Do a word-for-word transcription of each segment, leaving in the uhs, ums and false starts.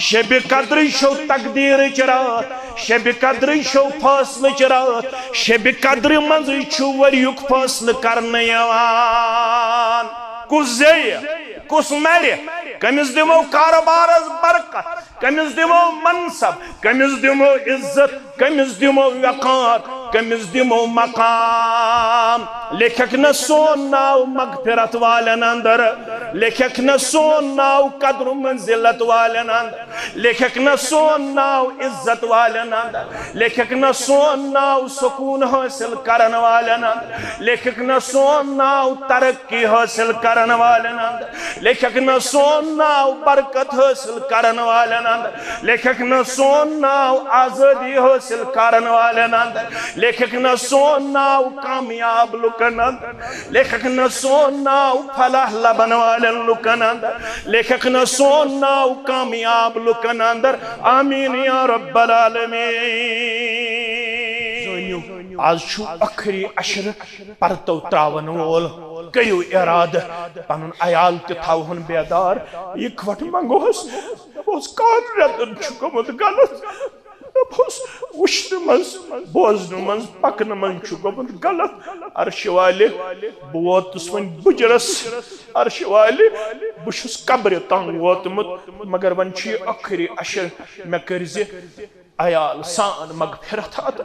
شبِ قدرٕے چھو تقدیٖرٕچ راتھ، شبِ قدرٕے چھو فٲصلٕچ راتھ، شبِ قدرِ منٛزٕے چھُ ؤریُک فٲصلہٕ کرنہٕ یِوان۔ کُس زیٚیہِ، کُس مرِ، کٔمِس دِمو کارٕبارس برکت، کٔمِس دِمو منصب، کٔمِس دِمو عزت، کٔمِس دِمو وقار، کٔمِس دِمو مقام۔ لیکھکھ نہ سون ناو مغفرت والٮ۪ن اندر، لیکھکھ نہ سون ناو قدر و منزلت والٮ۪ن اندر، لیکھکھ نہ سون ناو عزت والٮ۪ن اندر، لیکھکھ نہ سون ناو سکون حٲصِل کرن والٮ۪ن اندر، لیکھکھ نہ سون ناو ترقی حٲصِل کرن والٮ۪ن اندر، لیکھکھ نہ سون ناو برکت حٲصِل کرن والٮ۪ن اندر، لیکھکھ نہ سون ناو آزٲدی حٲصِل کرن والٮ۪ن اندر، لیکھکھ نہ سون ناو کامیاب لُکن اندر، لیکھکھ نہ سون ناو فلاح لبن والٮ۪ن لُکن اندر، لیکھکھ نہ سون ناو کامیاب لُکن اندر۔ آمین یا رب العالمین۔ زٲنِو، آز چھُ ٲخری عشر پرتو تراون وول۔ کٔرِو ارادٕ، پنُن عیال تہِ تھاوہون بیدار۔ اِکوٹہٕ منگوس، دپوس، کتھ رٮ۪تن چھُ گوٚمُت غلط؟ دپوس، وٕچھنہٕ منٛز، بوزنہٕ منٛز، پکنہٕ منٛز چھُ گوٚمُت غلط۔ عرشہِ والہِ، بہٕ ووتُس وۄنۍ بُجرس۔ عرشہِ والہِ، بہٕ چھُس قبرِ تام ووتمُت، مگر وۄنۍ چھُ یہِ ٲخری عشر، مےٚ کٔرزِ عیال سان مغفرت عطا،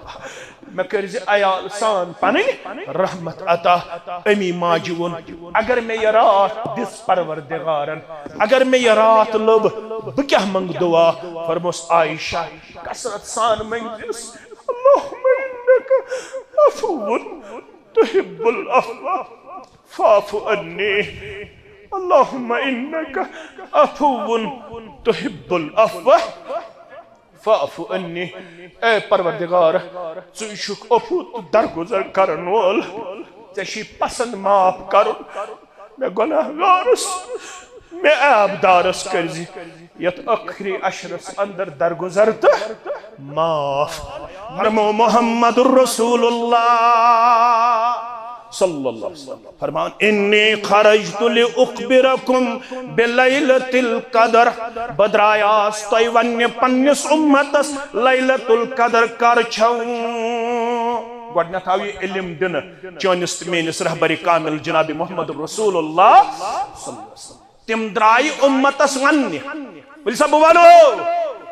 مےٚ کٔرزِ عیال سان پنٕنۍ رحمت عطا۔ امی ماجہِ ووٚن، اگر مےٚ یہِ راتھ دِژ پروردگارن، اگر مےٚ یہِ راتھ لٔب، بہٕ کیٛاہ منٛگہٕ دُعا؟ فرموس، عائشہ، کثرت سان منٛگزِس، اللہم انک عفو تحب العفو فاعف عنی۔ اللہم انک عفو تحب العفو فاعف عنی۔ اے پروردگار، ژٕ چھُکھ عفو تہٕ درگزر کرن وول، ژےٚ چھُے پسند معاف کرُن۔ مےٚ گناہ گارس، مےٚ عیب دارس کٔرزِ یتھ ٲخری عشرس اندر درگزر تہٕ معاف۔ فرمو محمد رسول اللہ صلی اللہ علیہ وسلم فرمان، انی خرجت لاخبرکم بلیلۃ القدر، بہٕ درٛایاس تۄہہِ وننہِ پننِس امتس لیلۃ القدر کر چھو۔ گۄڈنیتھ آو یہِ علم دِنہٕ چٲنِس تہٕ میٲنِس رہبر کامل جناب محمد رسول اللہ صلی اللہ علیہ وسلم۔ تِم درٛایہِ امتس وننہِ۔ ؤلِو سا بہٕ ونو،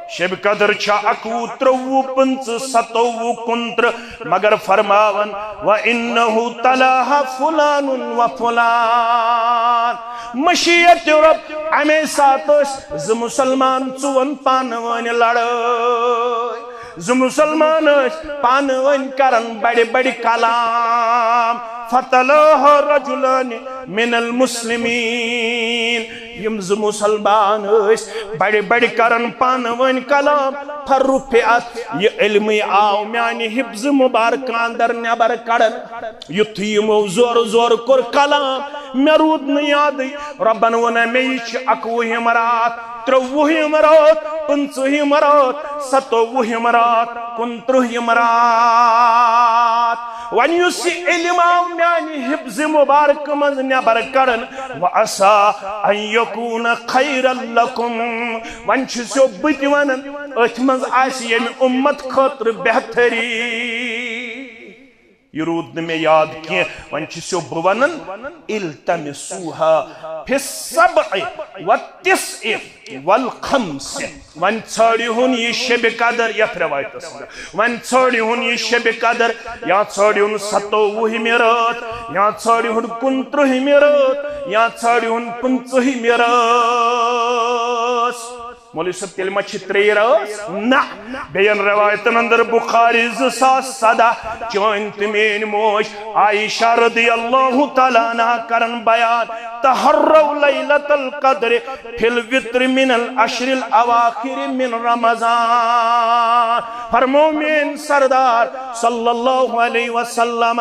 شب قدر چھا اکوُہ، ترٛوُہ، پٕنٛژٕہ، ستوُہ، کُنترٕہ، مگر فرماون، وَإِنَّهُ تَلَاهَا فُلَانٌ وَفُلَانٌ۔ مشیت رب، امے ساتہٕ ٲسۍ زٕ مسلمان ژُوَن پانہٕ وٲنۍ لڑٲے۔ زٕ مسلمان ٲسۍ پانہٕ وٲنۍ کران بڑِ بڑِ کلام۔ فَتَلَاهَا رَجُلَانِ مِنَ الْمُسْلِمِينَ۔ یِم زٕ مسلمان ٲسۍ بڑِ بڑِ کران پانہٕ وٲنۍ کلام۔ فَرُفِعَتْ، یہِ علمٕے آو میانہِ حفظ مبارکہٕ اندر نٮ۪بر کڑان۔ یُتھُے یِمو زورٕ زورٕ کوٚر کلام، مےٚ روٗد نہٕ یادٕے۔ رۄبن ووٚن مےٚ، یہِ چھِ اَکوُہِم راتھ، ترٛوُہِم راتھ، پٕنٛژٕہِم راتھ، ستووُہِم راتھ، کُنترٕٛہِم راتھ۔ وۄنۍ یُس یہِ علم آو میانہِ حفظ مبارکہٕ منٛز نٮ۪بر کڑان، وَعَسَىٰ أَن يَكُونَ خَيْرًا لَكُمْ۔ وۄنۍ چھُسو بہٕ تہِ ونان، أتھۍ منٛز آسہِ ییٚمہِ اُمت خٲطرٕ بہتری۔ یہِ روٗد نہٕ مےٚ یاد کینٛہہ، وۄنۍ چھُسو بہٕ ونان، التمسوها في السبع والتسع والخمس۔ وۄنۍ ژھٲنٛڈِہُن یہِ شبِ قدر یتھ رٮ۪وایتس منٛز، وۄنۍ ژھٲنٛڈِہُن یہِ شبِ قدر، یا ژھٲنٛڈِہُن ستووُہمہِ رٲژ، یا ژھٲنٛڈِہُن کُنترٕٛہمہِ رٲژ، یا ژھٲنٛڈِہُن پٕنٛژٕہمہِ رٲژ۔ مولوی صٲب، تیٚلہِ ما چھِ ترٛیٚیہِ رٲژ؟ نہ۔ بیٚین رٮ۪وایتن اندر، بخاری زٕ ساس سداہ، چٲنۍ تہٕ میٲنۍ موج عائشہ رضی اللہ تعالیٰ عنہا کرن بیان، تحروا لیلۃ القدر فی الوتر من العشر الاواخر من رمضان۔ فرمو میٲنۍ سردار صلی اللہ علیہ وسلم،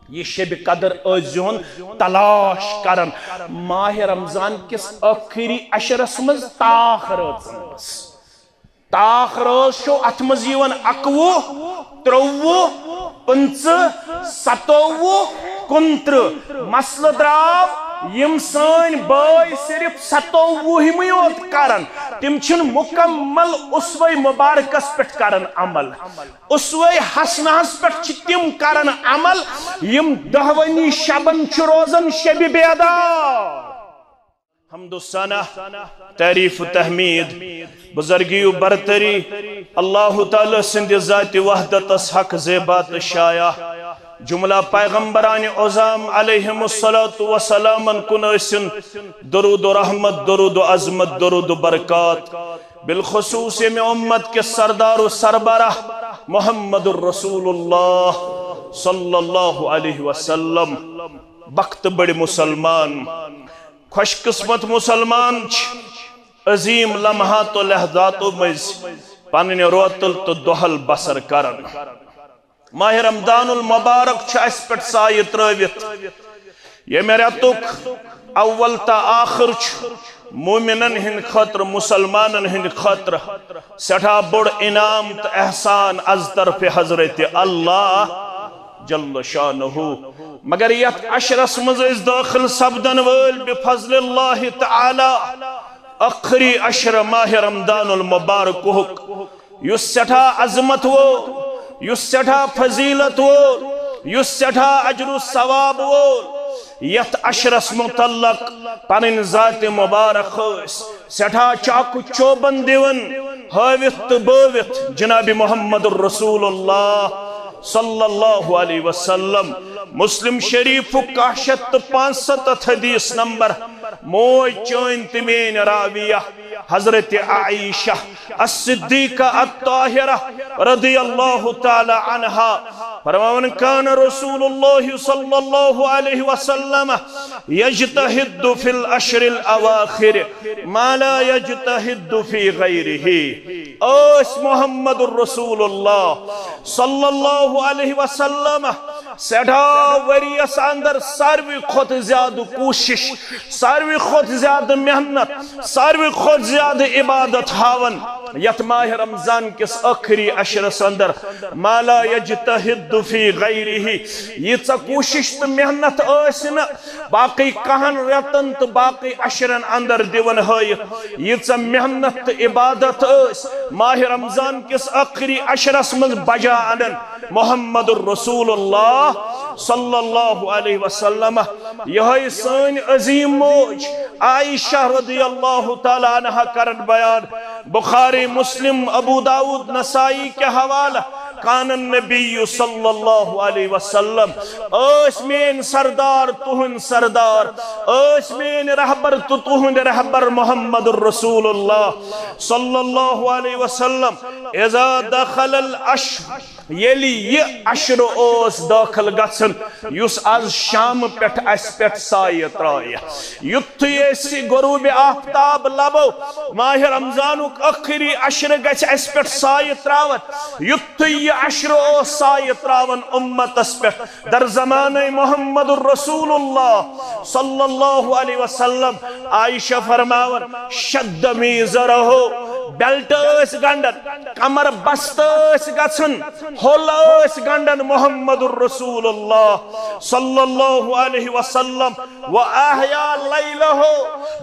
یہِ شبِ قدر ٲسۍزِہون تلاش کران ماہِ رمضان کِس ٲخری عشرس منٛز، تاخ رٲژن منٛز۔ تاخ رٲژ چھو اتھ منٛز یِوان اکوُہ، ترٛوُہ، پٕنٛژٕہ، ستووُہ، کُنترٕٛہ۔ مسلہٕ درٛاو یِم سٲنۍ بٲے صرف ستووُہمٕے یوت کرن، تِم چھِنہٕ مُکمل اسوے مبارکس پٮ۪ٹھ کرن عمل۔ اسوے حسنہس پٮ۪ٹھ چھِ تِم کرن عمل، یِم دہوٕنی شبن چھِ روزان شبِ بیدار۔ حمد و ثنا، تعریف و تحمید، بزرگی و برتری، اللہ تعالی سند ذات وحدتس حق زیبا تہٕ شایع۔ جملہ پیغمبران عظام علیہم الصلوۃ والسلامن کن ٲسِن درود و رحمت، درود و عظمت، درود و برکات۔ بالخصوص ییٚمہِ امت کے سردار و سربراہ محمد الرسول اللہ صلی اللہ علیہ وسلم۔ بخت بڑ مسلمان، خوش قسمت مسلمان چھ عظیم لمحات و لحظاتو مز پنن روتل تو دہل بسر کرن۔ ماہ رمضان المبارک چھ اس پٹھ سایہ ترٲوتھ۔ یمہ رتک اول تا آخر چھ مومنن ہند خاطر، مسلمانن ہند خاطر سٹھا بوڑ انعام تو احسان از طرف حضرت اللہ جل شانہ۔ مگر یتھ عشرس مز أسۍ داخل سپدن وٲلۍ بفضل اللہ تعالی، ٲخری عشر ماہ رمضان المبارکہک، یُس سٹھا عظمت وول، یُس سٹھا فضیلت وول، یُس سٹھا اجر و ثواب وول، یتھ عشرس متعلق پنن ذات مبارک ٲسۍ سٹھا چاک و چوبن دِوان ہٲوِتھ تہٕ بٲوِتھ جناب محمد الرسول اللہ صلی اللہ علیہ وسلم۔ مسلم شریف کاہ شیتھ تہٕ پانٛژھ ستتھ حدیث نمبر، موج چٲنۍ تہٕ میٲنۍ راویہ حضرت عائشہ الصدیقہ الطاہرہ رضی اللہ تعالی عنہا فرماوان، کان رسول اللہ صلی اللہ علیہ وسلم یجتہد فی العشر الاواخر ما لا یجتہد فی غیرہ۔ ٲسۍ محمد رسول اللہ صلی اللہ علیہ وسلم سٹھا وریس اندر ساروی کھۄتہٕ زیادٕ کوٗشش، ساروی کھۄتہٕ زیادٕ محنت، ساروی کھۄتہٕ زیادٕ عبادت ہاوان یتھ ماہ رمضان کس ٲخری عشرس اندر، ما لا یجتہد فی غیرہ۔ ییٖژاہ کوٗشش تہٕ محنت ٲسۍ نہٕ باقی کہن رٮ۪تن تہٕ باقی عشرن اندر دِوان ہٲیِتھ، ییٖژاہ محنت تہٕ عبادت ٲسۍ ماہ رمضان کِس ٲخری عشرس منٛز بجا انان محمد الرسول اللہ صلی اللہ علیہ وسلم۔ یہے سٲنۍ عظیم موج عائشہ رضی اللہ تعالی عنہا کرن بیان، بخاری، مسلم، ابو داؤد، نسائی کے حوالہ، کان النبی صلی اللہ علیہ وسلم، ٲسۍ میٲنۍ سردار، تُہنٛدۍ سردار، ٲسۍ میٲنۍ رہبر تہٕ تُہنٛدۍ رہبر محمد الرسول اللہ صلی اللہ علیہ وسلم۔ اذا دخل العشر، ییٚلہِ یہِ عشر اوس دٲخل گژھان، یُس از شام پٮ۪ٹھ اسہِ پٮ۪ٹھ سایہِ ترایہِ، یُتھُے أسۍ غروب آفتاب لبو، ماہ رمضانُک ٲخری عشر گژھِ اسہِ پٮ۪ٹھ سایہِ تراوان، یُتھُے یہِ عشر اوس سایہِ تراوان امتس پٮ۪ٹھ، در زمانہ محمد الرسول اللہ صلی اللہ علیہ وسلم، عائشہ فرماوان، شد میزرہ، بیلٹ ٲسۍ گنڈان، کمر بستہٕ ٲسۍ گژھان، ہول ٲسۍ گنڈان محمد الرسول اللہ صلی اللہ علیہ وسلم۔ و احیا لیلہ،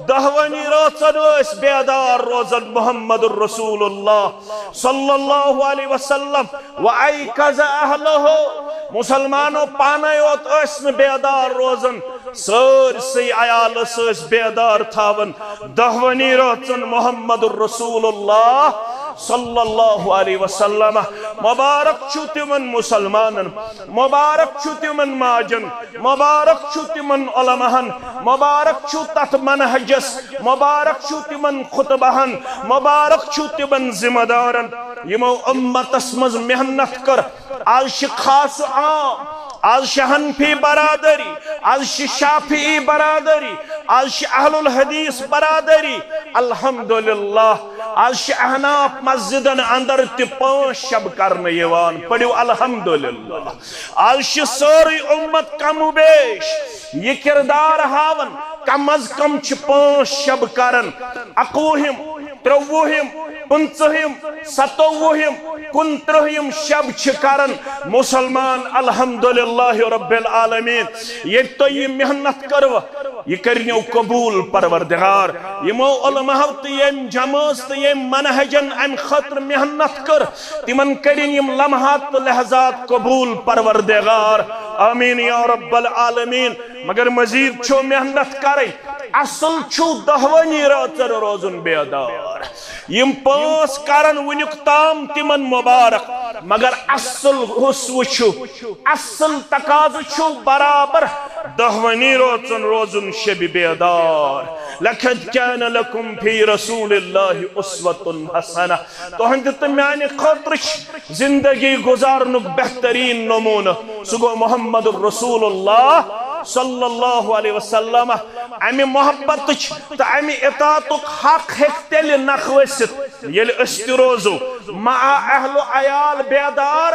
دہوانی رٲژن ٲسۍ بیدار روزان محمد الرسول اللہ صلی اللہ علیہ وسلم۔ و ایقظ اہلہ، مسلمانو پانے یوت ٲسۍ نہٕ بیدار روزان، سٲرسٕے عیالس ٲسۍ بیدار تھاوان۔ دہوانی رٲژن محمد الرسول اللہ صلی اللہ علیہ وسلم۔ مبارک چھُ تِمن مسلمانن، مبارک چھُ تِمن ماجن، مبارک چھُ تِمن علماہن، مبارک چھُ تتھ منہجس، مبارک چھُ تِمن خطبہن، مبارک چھُ تِمن ذمہ دارن، یِمو امتس منٛز محنت کٔر۔ از چھِ خاص و عام، از چھِ حنفی برادری، از چھِ شافعی برادری، از چھِ اہل الحدیث برادری۔ الحمدللہ، از چھِ احناف مسجدن اندر تہِ پانٛژھ شب کرنہٕ یِوان۔ پٔرِو الحمدللہ۔ از چھِ سٲرٕے امت کم و بیش یہِ کردار ہاوان، کم از کم چھِ پانٛژھ شب کران۔ اَکوُہِم، ترٛۆوُہِم، پٕنٛژٕہِم، ستووُہِم، کُنترٕہِم شب چھِ کران مسلمان۔ الحمدللہ رب العالمین، ییٚتہِ تۄہہِ یہِ محنت کٔروٕ، یہِ کٔرِنو قبول پروردگار۔ یِمو علماہو تہٕ ییٚمۍ جمٲژ تہٕ ییٚمۍ منہجن امہِ خٲطرٕ محنت کٔر، تِمن کٔرِن یِم لمحات تہٕ لحظات قبول پروردگار۔ آمین یا رب العالمین۔ مگر مزید چھو محنت کرٕنۍ۔ اصل چھو دہوٲنی رٲژن روزُن بیدار۔ یِم پانٛژھ کرن وُنیُک تام تِمن مبارک، مگر اصل حُس وٕچھِو، اصل تقاضہٕ چھُ برابر دہوٲنی رٲژن روزُن شبِ بیدار۔ لقد کان لکم فی رسول اللہ اسوۃ حسنہ۔ تُہنٛدِ تہٕ میانہِ خٲطرٕ چھِ زندگی گُزارنُک بہترین نمونہٕ، سُہ گوٚو محمد رسول اللہ صلی اللہ علیہ وسلم۔ امہِ محبتٕچ تہٕ امہِ اطاعتُک حق ہیٚکہِ تیٚلہِ نکھٕ ؤسِتھ، ییٚلہِ أسۍ تہِ روزو مع اہل و عیال بیدار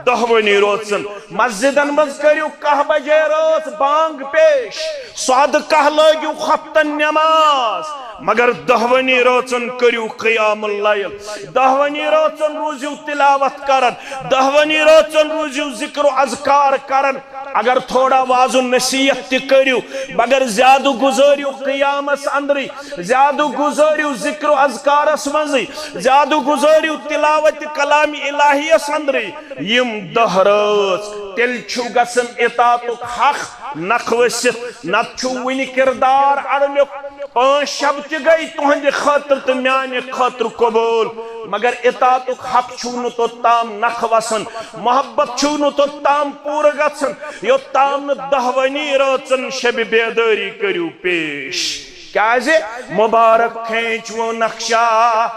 دہوٲنی رٲژن۔ مسجدن منٛز کٔرِو کاہ بجے رٲژ بانگ پیش، سۄدٕ کاہ لٲگِو خۄفتن نماز، مگر دہوٲنی رٲژن کٔرِو قیام اللیل۔ دہوٲنی رٲژن روٗزِو تلاوت کران، دہوٲنی رٲژن روٗزِو ذکر و اذکار کران۔ اگر تھوڑا واز و نصیحت تہِ کٔرِو، مگر زیادٕ گُزٲرِو قیامس اندرٕے، زیادٕ گُزٲرِو ذکر و اذکارس منٛزٕے، زیادٕ گُزٲرِو تلاوت کلام الہیس اندرٕے۔ یِم دہ رٲژ تیٚلہِ چھُ گژھان اطاعتُک حق نکھٕ ؤسِتھ، نتہٕ چھُ وُنہِ کردار اڑلیُک۔ پانٛژھ شب تہِ گٔے تُہنٛدِ خٲطرٕ تہٕ میانہِ خٲطرٕ قبول، مگر اطاعتُک حق چھُو نہٕ توٚت تام نکھٕ وسان، محبت چھُو نہٕ توٚت تام پوٗرٕ گژھان، یوٚت تام نہٕ دہوٲنی رٲژن شبِ بیدٲری کٔرِو پیش۔ کیازِ؟ مبارک کھینچ وہ نقشہ،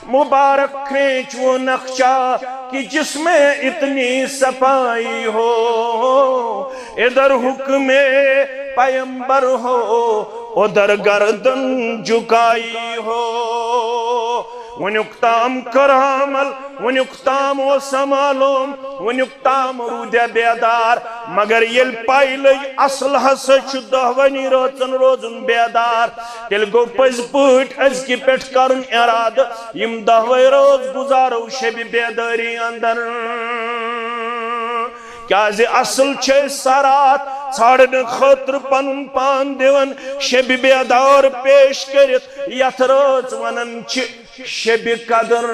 مبارک کھینچ وہ نقشہ کہ جس میں اتنی صفائی ہو، ادھر حکم پیمبر ہو، ادھر گردن جھکائی ہو۔ وُنیُک تام کٔر عمل، وُنیُک تام اوس معلوم، وُنیُک تام روٗدیا بیدار، مگر ییٚلہِ پَے لٔج اصل ہسا چھُ دہوٲنی رٲژن روزُن بیدار، تیٚلہِ گوٚو پٔزۍ پٲٹھۍ أزکہِ پٮ۪ٹھ کرُن ارادٕ یِم دہوے رٲژ گُزارو شبِ بیدٲری اندر۔ کیازِ اصل چھِ أسۍ سرات ژھانڈنہٕ خٲطرٕ پنُن پان دِوان شبِ بیدار پیش کٔرِتھ، یتھ رٲژ ونان چھِ شبِ قدر۔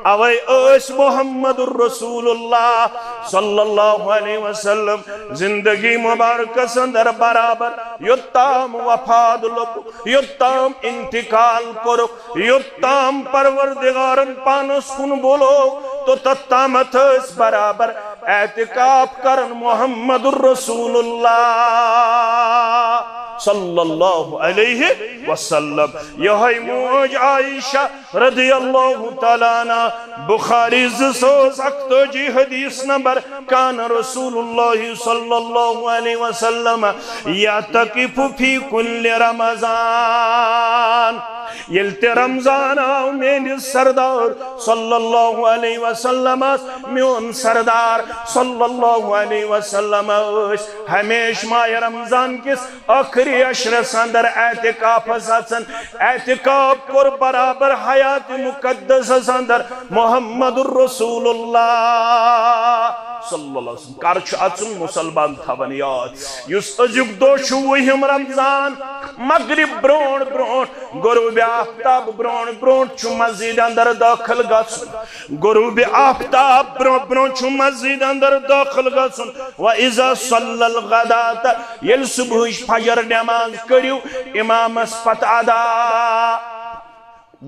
اوے ٲسۍ محمد رسول اللہ صلی اللہ علیہ وسلم زندگی مبارکس اندر برابر یوٚت تام وفات لوٚب، یوٚت تام انتقال کوٚرُکھ، یوٚت تام پروردگارن پانس کُن بُلوو، توٚتتھ تامتھ ٲسۍ برابر اعتکاف کران محمد رسول اللہ صلی اللہ علیہ وسلم۔ یہے موج عائشہ رضی اللہ تعالیٰ عنہ، بخاری زٕ ساس اکتٲجی حدیث نمبر، کان رسول اللہ صلی اللہ علیہ وسلم یعتکف فی کل رمضان۔ ییٚلہِ تہِ رمضان آو میٲنِس سردار صلی اللہ علیہ وسلمس، میون سردار صلی اللہ علیہ وسلم ٲسۍ ہمیشہ ماہ رمضان کِس ٲخری عشرس اندر اعتکافس اژان۔ اعتکاف کوٚر برابر حیات مقدسس اندر محمد رسول اللہ صلی اللہ علیہ وسلم۔ کر چھُ اژُن؟ مسلمان تھاوان یاد، یُس أزیُک دۄہ چھُ وُہِم رمضان، مغرب برونٛٹھ برونٛٹھ، غروب آفتاب برونٛٹھ برونٛٹھ چھُ مسجد اندر دٲخل گژھُن۔ غروب آفتاب برونٛہہ برونٛہہ چھُ مسجد اندر دٲخل گژھُن۔ وَإِذَا صَلَّى الْغَدَاةَ، ییٚلہِ صبحٕچ فجر نماز کٔرِو امامس پتہٕ ادا۔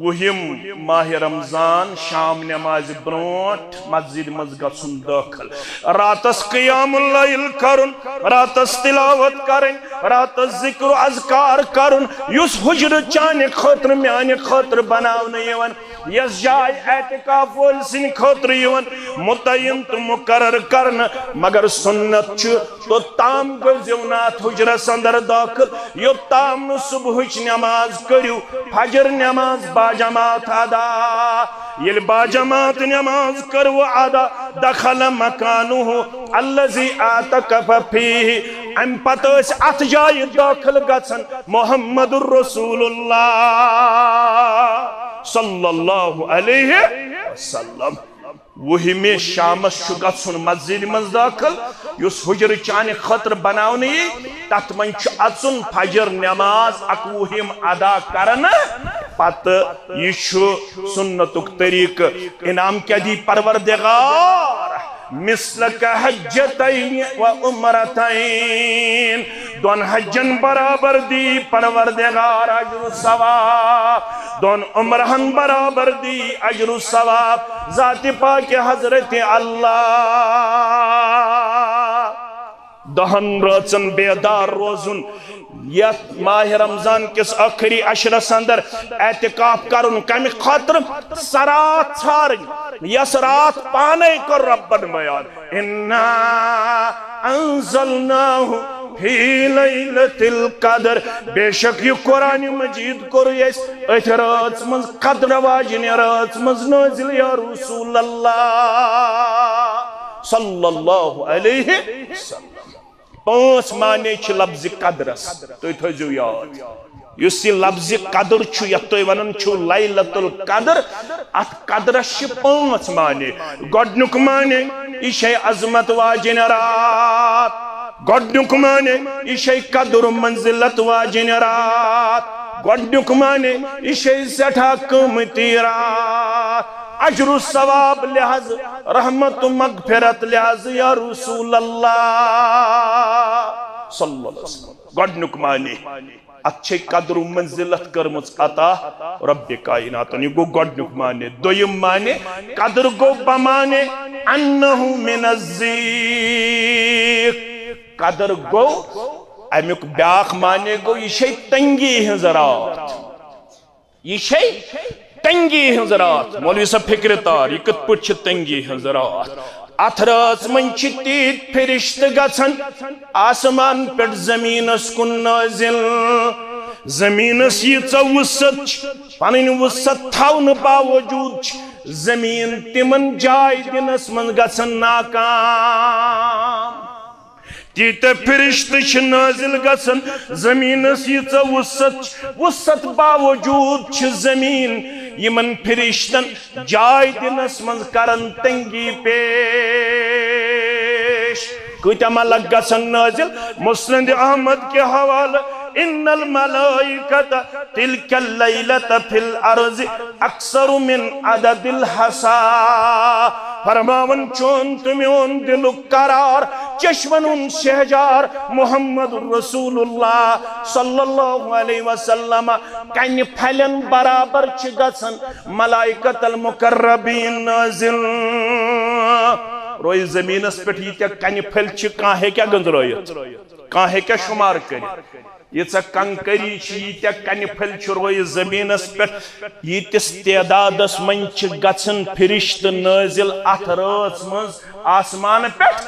وُہِم ماہِ رمضان، شام نمازِ برونٛٹھ مسجد منٛز گژھُن دٲخل۔ راتس قیام اللیل کرُن، راتس تلاوت کرٕنۍ، راتس ذکر و اذکار کرُن، یُس حجرٕ چانہِ خٲطرٕ، میانہِ خٲطرٕ بناونہٕ یِوان۔ یۄس جاے اعتکاف وٲلۍ سٕنٛدِ خٲطرٕ یِوان متعین تہٕ مقرر کرنہٕ، مگر سنت چھُ توٚتام گٔژھۍزیو نہٕ اتھ حجرس اندر دٲخل، یوٚتام نہٕ صبحٕچ نماز کٔرِو، فجر نماز باجماعت ادا۔ ییٚلہِ باجماعت نماز کٔروٕ ادا، دخل مکانہ الذی اعتکف فیہ، امہِ پتہٕ ٲسۍ اتھ جایہِ دٲخل گژھان محمد رسول اللہ صلی اللہ علیہ وسلم۔ وُہمہِ شامس چھُ گژھُن مسجدِ منٛز دٲخل، یُس حجرٕ چانہِ خٲطرٕ بناونہٕ یی، تتھ منٛز چھُ اژُن فجر نماز اکوُہِم ادا کرنہٕ پتہٕ۔ یہِ چھُ سنتُک طریقہٕ۔ انعام کیٛاہ دی پروردگار؟ مثل کحجتین و عمرتین۔ دۄن حجن برابر دی پروردگار اجر و ثواب، دۄن عمرہن برابر دی اجر و ثواب۔ ذات پاک حضرت اللہ۔ دہن رٲژن بیدار روزُن، یتھ ماہ رمضان کِس ٲخری عشرس اندر اعتکاف کرُن۔ کمہِ خٲطرٕ؟ سۄ راتھ ژھارٕنۍ، یۄس راتھ پانے کٔر ربن بیان، انا انزلناہ فی لیلۃ القدر۔ بے شک یہِ قرآن مجید کوٚر اَسہِ أتھۍ رٲژ منٛز، قدر واجنہِ رٲژ منٛز نٲزِل، یا رسول اللہ صلی اللہ علیہ وسلم۔ پانٛژھ معنی چھِ لفظِ قدرس، تُہۍ تھٲیزیو یاد۔ یُس یہِ لفظِ قدر چھُ، یتھ تُہۍ ونان چھِو لیلۃ القدر، اتھ قدرس چھِ پانٛژھ معنی۔ گۄڈنیُک معنی، یہِ چھے عظمت واجنہِ راتھ۔ گۄڈنیُک معنی، یہِ چھے قدر و منزلت واجنہِ راتھ۔ گۄڈنیُک معنی، یہِ چھے سٮ۪ٹھاہ قۭمتی راتھ۔ اجر و ثواب لحاظ، رحمت و مغفرت لحاظ، یا رسول اللہ صلی اللہ علیہ وسلم۔ گۄڈنیُک معنی، اتھ چھے قدر و منزلت کٔرمٕژ عطا رب کائناتن۔ یہِ گوٚو گۄڈنیُک معنی۔ دوٚیِم معنی، قدر گوٚو بمعنی انہ من الضیق۔ قدر گوٚو، امیُک بیاکھ معنی گوٚو، یہِ چھے تنگی ہٕنٛز راتھ۔ یہِ چھے تنگی ہٕنٛز راتھ۔ مولوی صٲب، فکرِ تار، یہِ کِتھ پٲٹھۍ چھِ تنگی ہٕنٛز راتھ؟ اتھ رٲژ منٛز چھِ تیٖتۍ فرشتہٕ گژھان آسمان پٮ۪ٹھ زمینس کُن نٲزِل۔ زمینس ییٖژاہ وُسعت چھِ، پنٕنۍ وُسعت تھاونہٕ باوجود چھِ زمین تِمن جاے دِنس منٛز گژھان ناکام۔ تیٖتیٛاہ فرشتہٕ چھِ نٲزِل گژھان زمینس، ییٖژاہ وُسعت چھِ، وُسعت باوجود چھِ زمین یِمن فرشتن جاے دِنس منٛز کران تنگی پیش۔ کۭتیٛاہ ملک گژھن نٲزِل؟ مسند احمد کہِ حوالہٕ، ان الملائکۃ تلک اللیلۃ فی الارض اکثر من عدد الحصی۔ فرماوان، چون تہٕ میون دلُک قرار، چشمن ہُنٛد شہجار محمد رسول اللہ صلی اللہ علیہ وسلم کنہِ پھلٮ۪ن برابر چھِ گژھان ملائکۃ المقربین نٲزِل۔ رویہِ زمینس پٮ۪ٹھ ییٖتیٛاہ کنہِ پھٔلۍ چھِ، کانٛہہ ہیٚکیٛاہ گٔنزرٲیِتھ؟ کانٛہہ ہیٚکیٛاہ شُمار کٔرِتھ؟ ییٖژاہ کنکری چھِ، ییٖتیٛاہ کنہِ پھٔلۍ چھِ رویہِ زمینس پٮ۪ٹھ، ییٖتِس تعدادس منٛز چھِ گژھان فرشتہٕ نٲزِل اتھ رٲژ منٛز آسمانہٕ پٮ۪ٹھ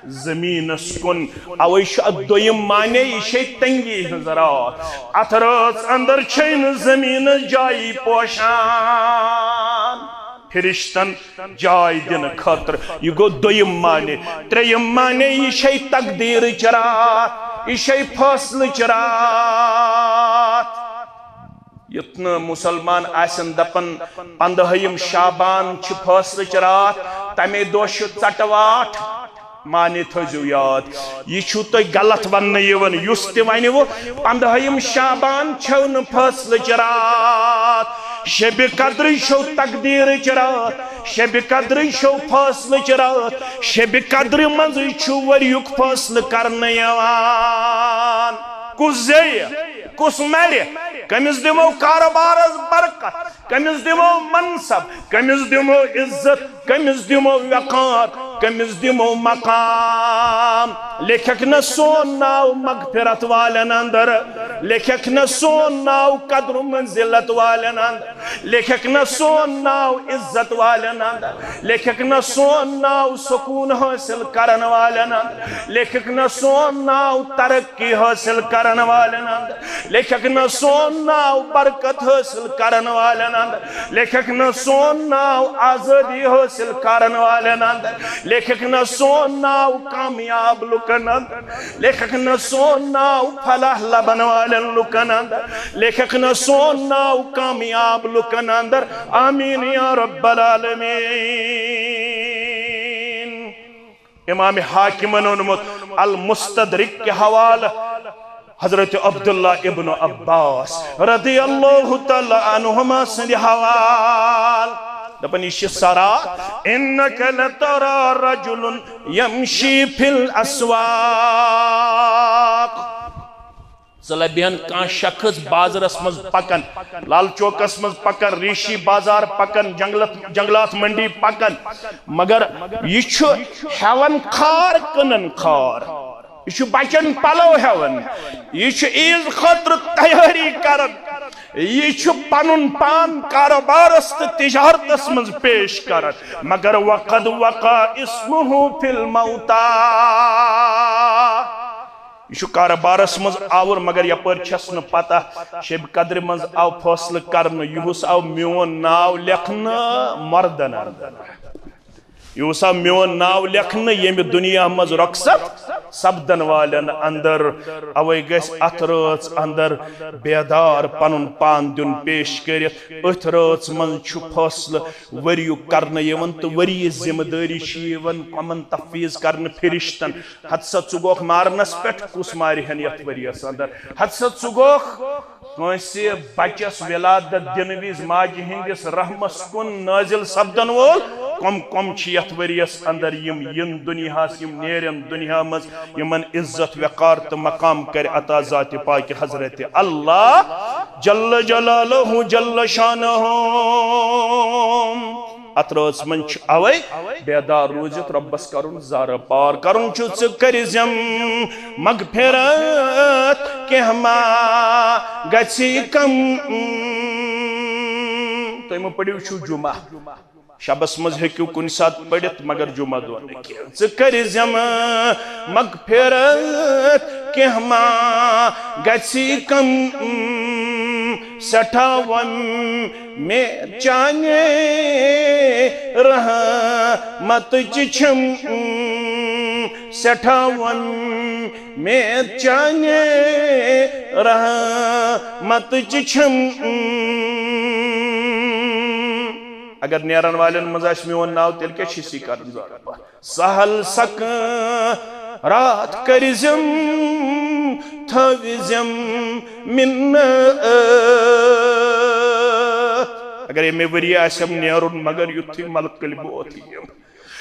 زمینس کُن۔ اوے چھُ اتھ دوٚیِم معنی، یہِ چھے تنگی ہٕنٛز راتھ۔ اتھ رٲژ اندر چھے نہٕ زمینس جایی پوشان فرشتن جاے دِنہٕ خٲطرٕ۔ یہِ گوٚو دوٚیِم معنی۔ ترٛیٚیِم معنی، یہِ چھے تقدیٖرٕچ راتھ، یہِ چھے فٲصلٕچ راتھ۔ یُتھ نہٕ مُسلمان آسن دپان، پندہٲیِم شعبان چھِ فٲصلٕچ راتھ، تمے دۄہ چھُ ژٹہٕ واٹھ۔ معنی تھٲیزیو یاد، یہِ چھُو تۄہہِ غلط وننہٕ یِوان۔ یُس تہِ ونہِ وۄنۍ، پندہٲیِم شعبان چھَو نہٕ فٲصلٕچ راتھ، شبِ قدرٕے چھَو تقدیٖرٕچ راتھ، شبِ قدرٕے چھَو فٲصلٕچ راتھ، شبِ قدرِ منٛزٕے چھُ ؤریُک فٲصلہٕ کرنہٕ یِوان۔ کُس زیٚیہِ، کُس مرِ، کٔمِس دِمو کارٕبارس برکت، کٔمِس دِمو منصب، کٔمِس دِمو عزت، کٔمِس دِمو وقار، کٔمِس دِمو مقام۔ لیکھکھ نہ سون ناو مغفرت والٮ۪ن اندر، لیکھکھ نہ سون ناو قدر و منزلت والٮ۪ن اندر، لیکھکھ نہ سون ناو عزت والٮ۪ن اندر، لیکھکھ نہ سون ناو سکون حٲصِل کرن والٮ۪ن اندر، لیکھکھ نہ سون ناو ترقی حٲصِل کرن والٮ۪ن اندر، لیکھکھ نہ سون ناو برکت حٲصِل کرن والٮ۪ن اندر، لیکھکھ نہ سون ناو آزٲدی حٲصِل کرن والٮ۪ن اندر، لیکھکھ نہ سون ناو کامیاب لُکن اندر، لیکھکھ نہ سون ناو فلاح لبن والٮ۪ن لُکن اندر، لیکھکھ نہ سون ناو کامیاب لُکن اندر۔ آمین یا رب العالمین۔ امام حاکمن اونمت المستدرک کے حوالہ حضرت عبداللہ ابن عباس رضی اللہ تعالی عنہما سند حوال۔ دپان، یہ چھ سرا، انک لترا رجل یمشی فی الاسواق۔ ژٕ لبہن کانٛہہ شخص بازرس منٛز پکان، لال چوکس منٛز پکان، ریشی بازار پکان، جنگلت، جنگلات منڈی پکان، مگر یہ چھ ہیوان خار، کٕنان خار۔ یہ چھ بچن پلو ہیوان، یہ چھ عیز خاطر تیاری کران، یہ چھ پنن پان کاروبارس تہٕ تجارتس منٛز پیش کران، مگر وقد وقع اسمہ فی الموتیٰ۔ یہ چھ کاربارس منٛز آور، مگر یپٲرۍ چھس نہٕ پتہ۔ شب قدرِ منٛز آو فٲصلہٕ کرنہٕ، یہس آو میون ناو لیکھنہٕ مردن اندر۔ یہس آو میون ناو لیکھنہٕ ییٚمہِ دنیا منٛز رۄخصت سپدن والٮ۪ن اندر۔ اوے گژھِ اتھ رٲژ اندر بیدار پنُن پان دیُن پیش کٔرِتھ۔ أتھۍ رٲژ منٛز چھُ فٲصلہٕ ؤریُک کرنہٕ یِوان تہٕ ؤریِچ ذمہٕ دٲری چھِ یِوان کۄمن تفویض کرنہٕ فرشتن۔ ہتہٕ سا ژٕ گوکھ مارنس پٮ۪ٹھ، کُس مارِ ہن یتھ ؤریس اندر؟ ہتہٕ سا ژٕ گوکھ کٲنٛسہِ بچس ولادت دِنہٕ وِزِ ماجہِ ہٕنٛدِس رحمس کُن نٲزِل سپدن وول؟ کم کم چھِ یتھ ؤریس اندر یِم یِن دُنیاہس، یِم نیرن دُنیا منٛز، یِمن عزت وقار تہٕ مقام کرِ عطا ذاتِ پاکِ حضرت اللہ جل جلالہ جل شانہ؟ اتھ رٲژ منٛز چھُ اوے بیدار روٗزِتھ رۄبس کرُن زارٕ پار کرُن چھُ، ژٕ کٔرۍ زٮ۪م مغفرت کینٛہہ ما گژھی کم۔ تُہۍ مہٕ پٔرِو چھُو جمعہ، شبس منٛز ہیٚکِو کُنہِ ساتہٕ پٔرِتھ، مگر جمعہ دۄہ نہٕ کینٛہہ۔ ژٕ کٔرۍ زٮ۪م مغفرت کینٛہہ ما گژھی کم، سٮ۪ٹھاہ وۄنۍ مےٚ چانہِ رحمتٕچ چھِم، سٮ۪ٹھاہ وۄنۍ مےٚ چانہِ رحمتٕچ چھِم۔ اگر نیرن والٮ۪ن منٛز آسہِ میون ناو، تیٚلہِ کیٛاہ چھِ أسۍ یہِ کران زارٕ پار؟ سہل سکرات کٔرۍ زٮ۪م، تھٲوۍ زٮ۪م منت۔ اگر ییٚمہِ ؤریہِ آسٮ۪م نیرُن، مگر یُتھُے ملکٕلۍ موت یِم،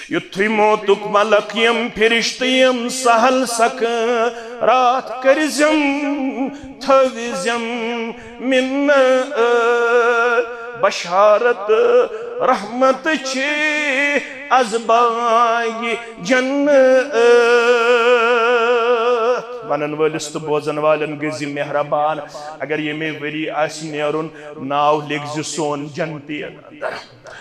یُتھُے موتُک ملک یِم، فرشتہٕ یِم، سہل سکرات کٔرۍ زٮ۪م، تھٲوۍ زٮ۪م منت۔ بشارت رحمت چھ از باغ جنت۔ ونن وٲلِس تہٕ بوزن والٮ۪ن گٔژھۍ زِ مہربان، اگر ییٚمے ؤری آسہِ نیرُن، ناو لیکھزِ سون جنتین اندر۔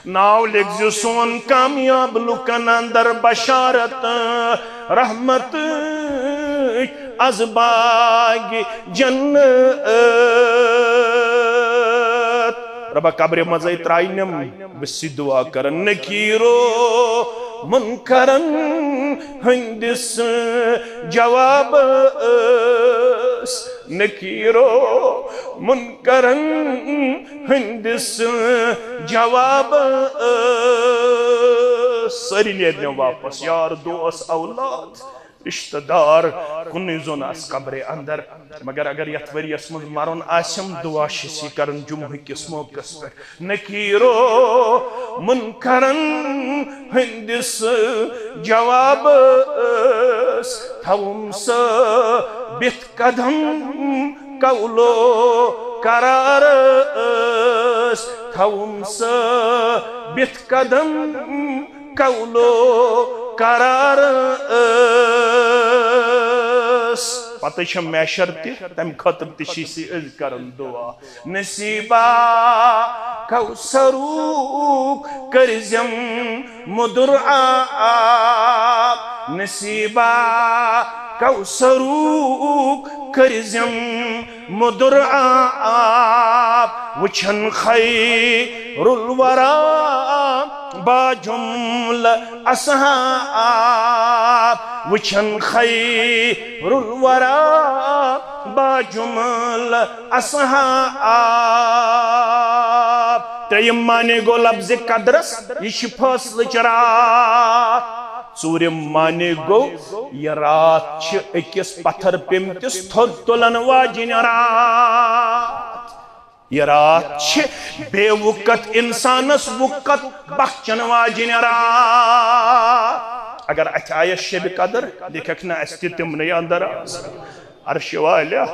ناو لیکھزِ سون کامیاب لُکن اندر بشارت رحمت از باغ جنت۔ ربا قبرِ منٛزے ترٛاینم بہٕ سُہ دعا کرن، نکیرو منکرن ہٕنٛدِس جوابس، نکیرو منکرن ہٕنٛدِس جوابس۔ سٲری نیرنو واپس، یار دوس اولاد رشتہٕ دار، کُنُے زوٚن آسہِ قبرِ اندر۔ مگر اگر یتھ ؤریس منٛز مرُن آسٮ۪م، دعا چھِ أسۍ یہِ کران جمعہ کِس موقعس پٮ۪ٹھ، نکیرو منکرن ہٕنٛدِس جوابس، تھاوُم ثٲبت قدم قولو قرارس، تھاوُم ثٲبت قدم قولو قرارس۔ پتہٕ چھِ محشر تہِ، تمہِ خٲطرٕ تہِ چھِ أسۍ کران دعا۔ نصیبا کوثروک کٔرزٮ۪م مُدُر آب، نصیبا کوثروک کٔرزٮ۪م مُدُر آب۔ وٕچھن خیر الورا با جملہ اصحاب، وٕچھن خیر الورا با جملہ اصحاب۔ ترٛیٚیِم معنی گوٚو لفظِ قدرس، یہِ چھِ فٲصلٕچ راتھ۔ ژوٗرِم معنی گوٚو، یہِ راتھ چھِ أکِس پتھر پیٚمتِس تھوٚد تُلن واجِنۍ راتھ۔ یہِ راتھ چھِ بے وُکت اِنسانس وُکت بخچن واجِنۍ راتھ۔ اگر اتھِ آیس شبِ قدر، لیکھکھ نہ اسہِ تہِ تِمنٕے اندر آز۔ عرشہِ والیا،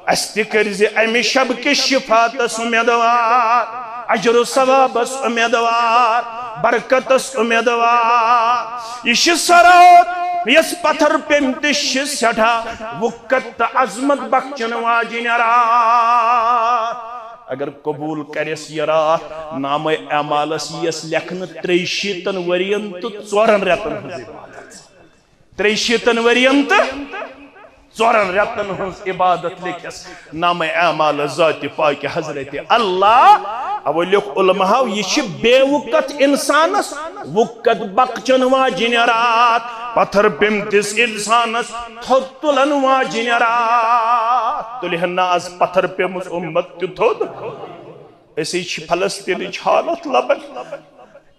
اسہِ تہِ کٔرۍ زِ امہِ شب کِس شفاعتس اُمیدوار، اجر و ثوابس اُمیدوار، برکتس اُمیدوار۔ یہِ چھِ سۄ راتھ، یۄس پتھر پیٚمتِس چھِ سٮ۪ٹھاہ وُکت تہٕ عظمت بخچن واجِنۍ راتھ۔ اگر قبول کرٮ۪س یہِ راتھ، نامہ اعمالس یِیَس لیکھنہٕ ترٛیٚیہِ شیٖتن ؤرین تہٕ ژورن رٮ۪تن ہٕنٛز عبادت۔ ترٛیٚیہِ شیٖتن ؤرین تہٕ ژورن رٮ۪تن ہٕنٛز عبادت لیکھٮ۪س نامہ اعمال ذاتِ پاکِ حضرت اللہ۔ اَوَے لیوٚکھ علماہو، یہِ چھِ بے وُکت اِنسانس وُکت بخچن واجِنۍ راتھ، پتھر پیٚمتِس اِنسانس تھوٚد تُلن واجِنۍ راتھ۔ تُلہِ ہن نہ از پتھر پیٚمٕژ اُمت تہِ تھوٚد؟ أسۍ چھِ فلسطینٕچ حالت لبان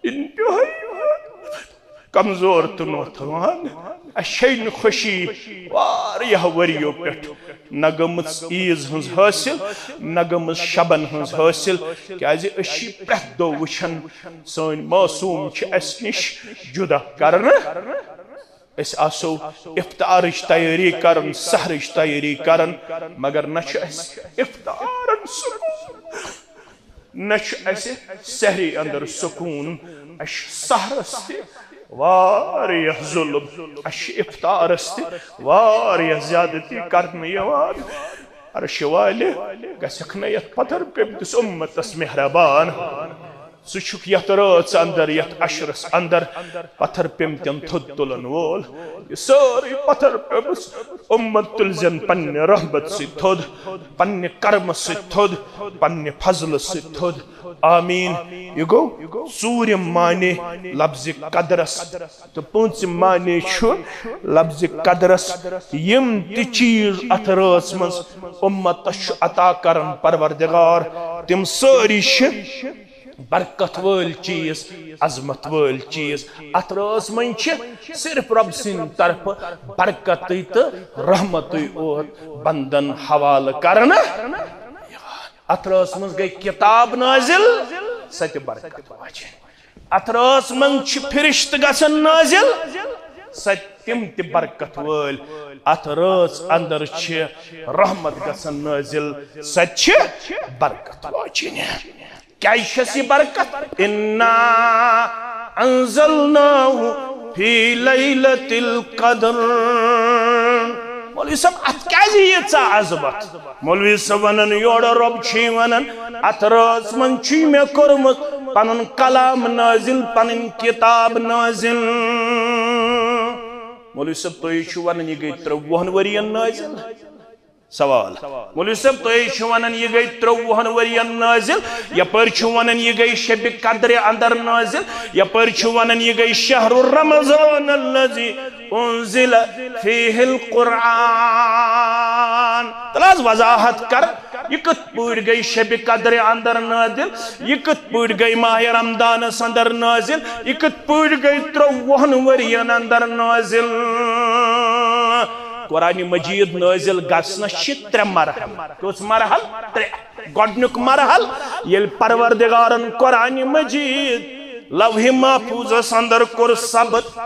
انتہٲئی کمزور تہٕ نوتھوان۔ اَسہِ چھے نہٕ خوشی واریاہ ؤرِیو پٮ۪ٹھ۔ نہ گٔمٕژ عیٖز ہٕنٛز حٲصِل، نہ گٔمٕژ شبن ہٕنٛز حٲصِل، کیازِ أسۍ چھِ پرٛٮ۪تھ دۄہ وٕچھان سٲنۍ معصوٗم چھِ اَسہِ نِش جُدا کرنہٕ۔ أسۍ آسو افطارٕچ تیٲری کران، سحرٕچ تیٲری کران، مگر نہ چھُ اَسہِ افطارن سکوٗن، نہ چھُ اَسہِ سحری اندر سکوٗن۔ اَسہِ چھُ سحرس تہِ واریاہ ظلم، اَسہِ چھُ افطارس تہِ واریاہ زیادتی کرنہٕ یِوان۔ عرشہِ والہِ، گژھکھ نہ یتھ پتھر پیٚمتِس اُمتس مہربان؟ ژٕ چھُکھ یتھ رٲژ اندر، یتھ عشرس اندر پتھر پیٚمتٮ۪ن تھوٚد تُلن وول۔ یہِ سٲرٕے پتھر پیٚمٕژ اُمت تُلزٮ۪ن پننہِ رحمت سۭتۍ تھوٚد، پننہِ کرمہٕ سۭتۍ تھوٚد، پننہِ فضلہٕ سۭتۍ تھوٚد۔ آمین۔ یہِ گوٚو ژوٗرِم معنی لفظِ قدرس۔ تہٕ پوٗنٛژِم معنی چھُ لفظِ قدرس، یِم تہِ چیٖز اتھ رٲژ منٛز اُمتس چھُ عطا کران پروردگار، تِم سٲری چھِ برکت وٲلۍ چیٖز، عظمت وٲلۍ چیٖز۔ اتھ رٲژ منٛز چھِ صرف رۄب سٕنٛدِ طرفہٕ برکتٕے تہٕ رحمتٕے اوت بندن حوالہٕ کرنہٕ۔ اتھ رٲژ منٛز گٔے کتاب نٲزِل، سۄ تہِ برکت واجیٚنۍ۔ اتھ رٲژ منٛز چھِ فرشتہٕ گژھان نٲزِل، سۄ تہِ، تِم تہِ برکت وٲلۍ۔ اتھ رٲژ اندر چھِ رحمت گژھان نٲزِل، سۄ تہِ چھِ برکت واجیٚنۍ۔ کیازِ چھس یہِ برکت؟ انا انزلناہ فی لیلۃ القدر۔ مولوی صٲب، اتھ کیازِ ییٖژاہ عظمت؟ مولوی صٲب ونان، یورٕ رۄب چھُے ونان، اتھ رٲژ منٛز چھُے مےٚ کوٚرمُت پنُن کلام نٲزِل، پنٕنۍ کتاب نٲزِل۔ مولوی صٲب، تُہۍ چھِو ونان، یہِ گٔے ترٛۆوُہن ؤرین نٲزِل۔ سوال۔ مولوی صٲب، تُہۍ چھِو ونان، یہِ گٔے ترٛۆوُہن ؤرین نٲزِل، یپٲرۍ چھِو ونان، یہِ گٔے شبِ قدرِ اندر نٲزِل، یپٲرۍ چھِو ونان، یہِ گٔے شہر رمضان الذی انزل فیہ القرآن۔ تَلہٕ حظ وضاحت کر، یہِ کِتھ پٲٹھۍ گٔے شبِ قدرِ اندر نٲزِل؟ یہِ کِتھ پٲٹھۍ گٔے ماہِ رمضانس اندر نٲزِل؟ یہِ کِتھ پٲٹھۍ گٔے ترٛۆوُہن ؤرین اندر نٲزِل؟ قرآن مجید نٲزِل گژھنس چھِ ترٛےٚ مرحلہٕ۔ کٔژ مرحلہٕ؟ ترٛےٚ۔ گۄڈٕنیُک مرحلہٕ، ییٚلہِ پروردگارن قرآن مجید لوح محفوظس اندر کوٚر ثبت،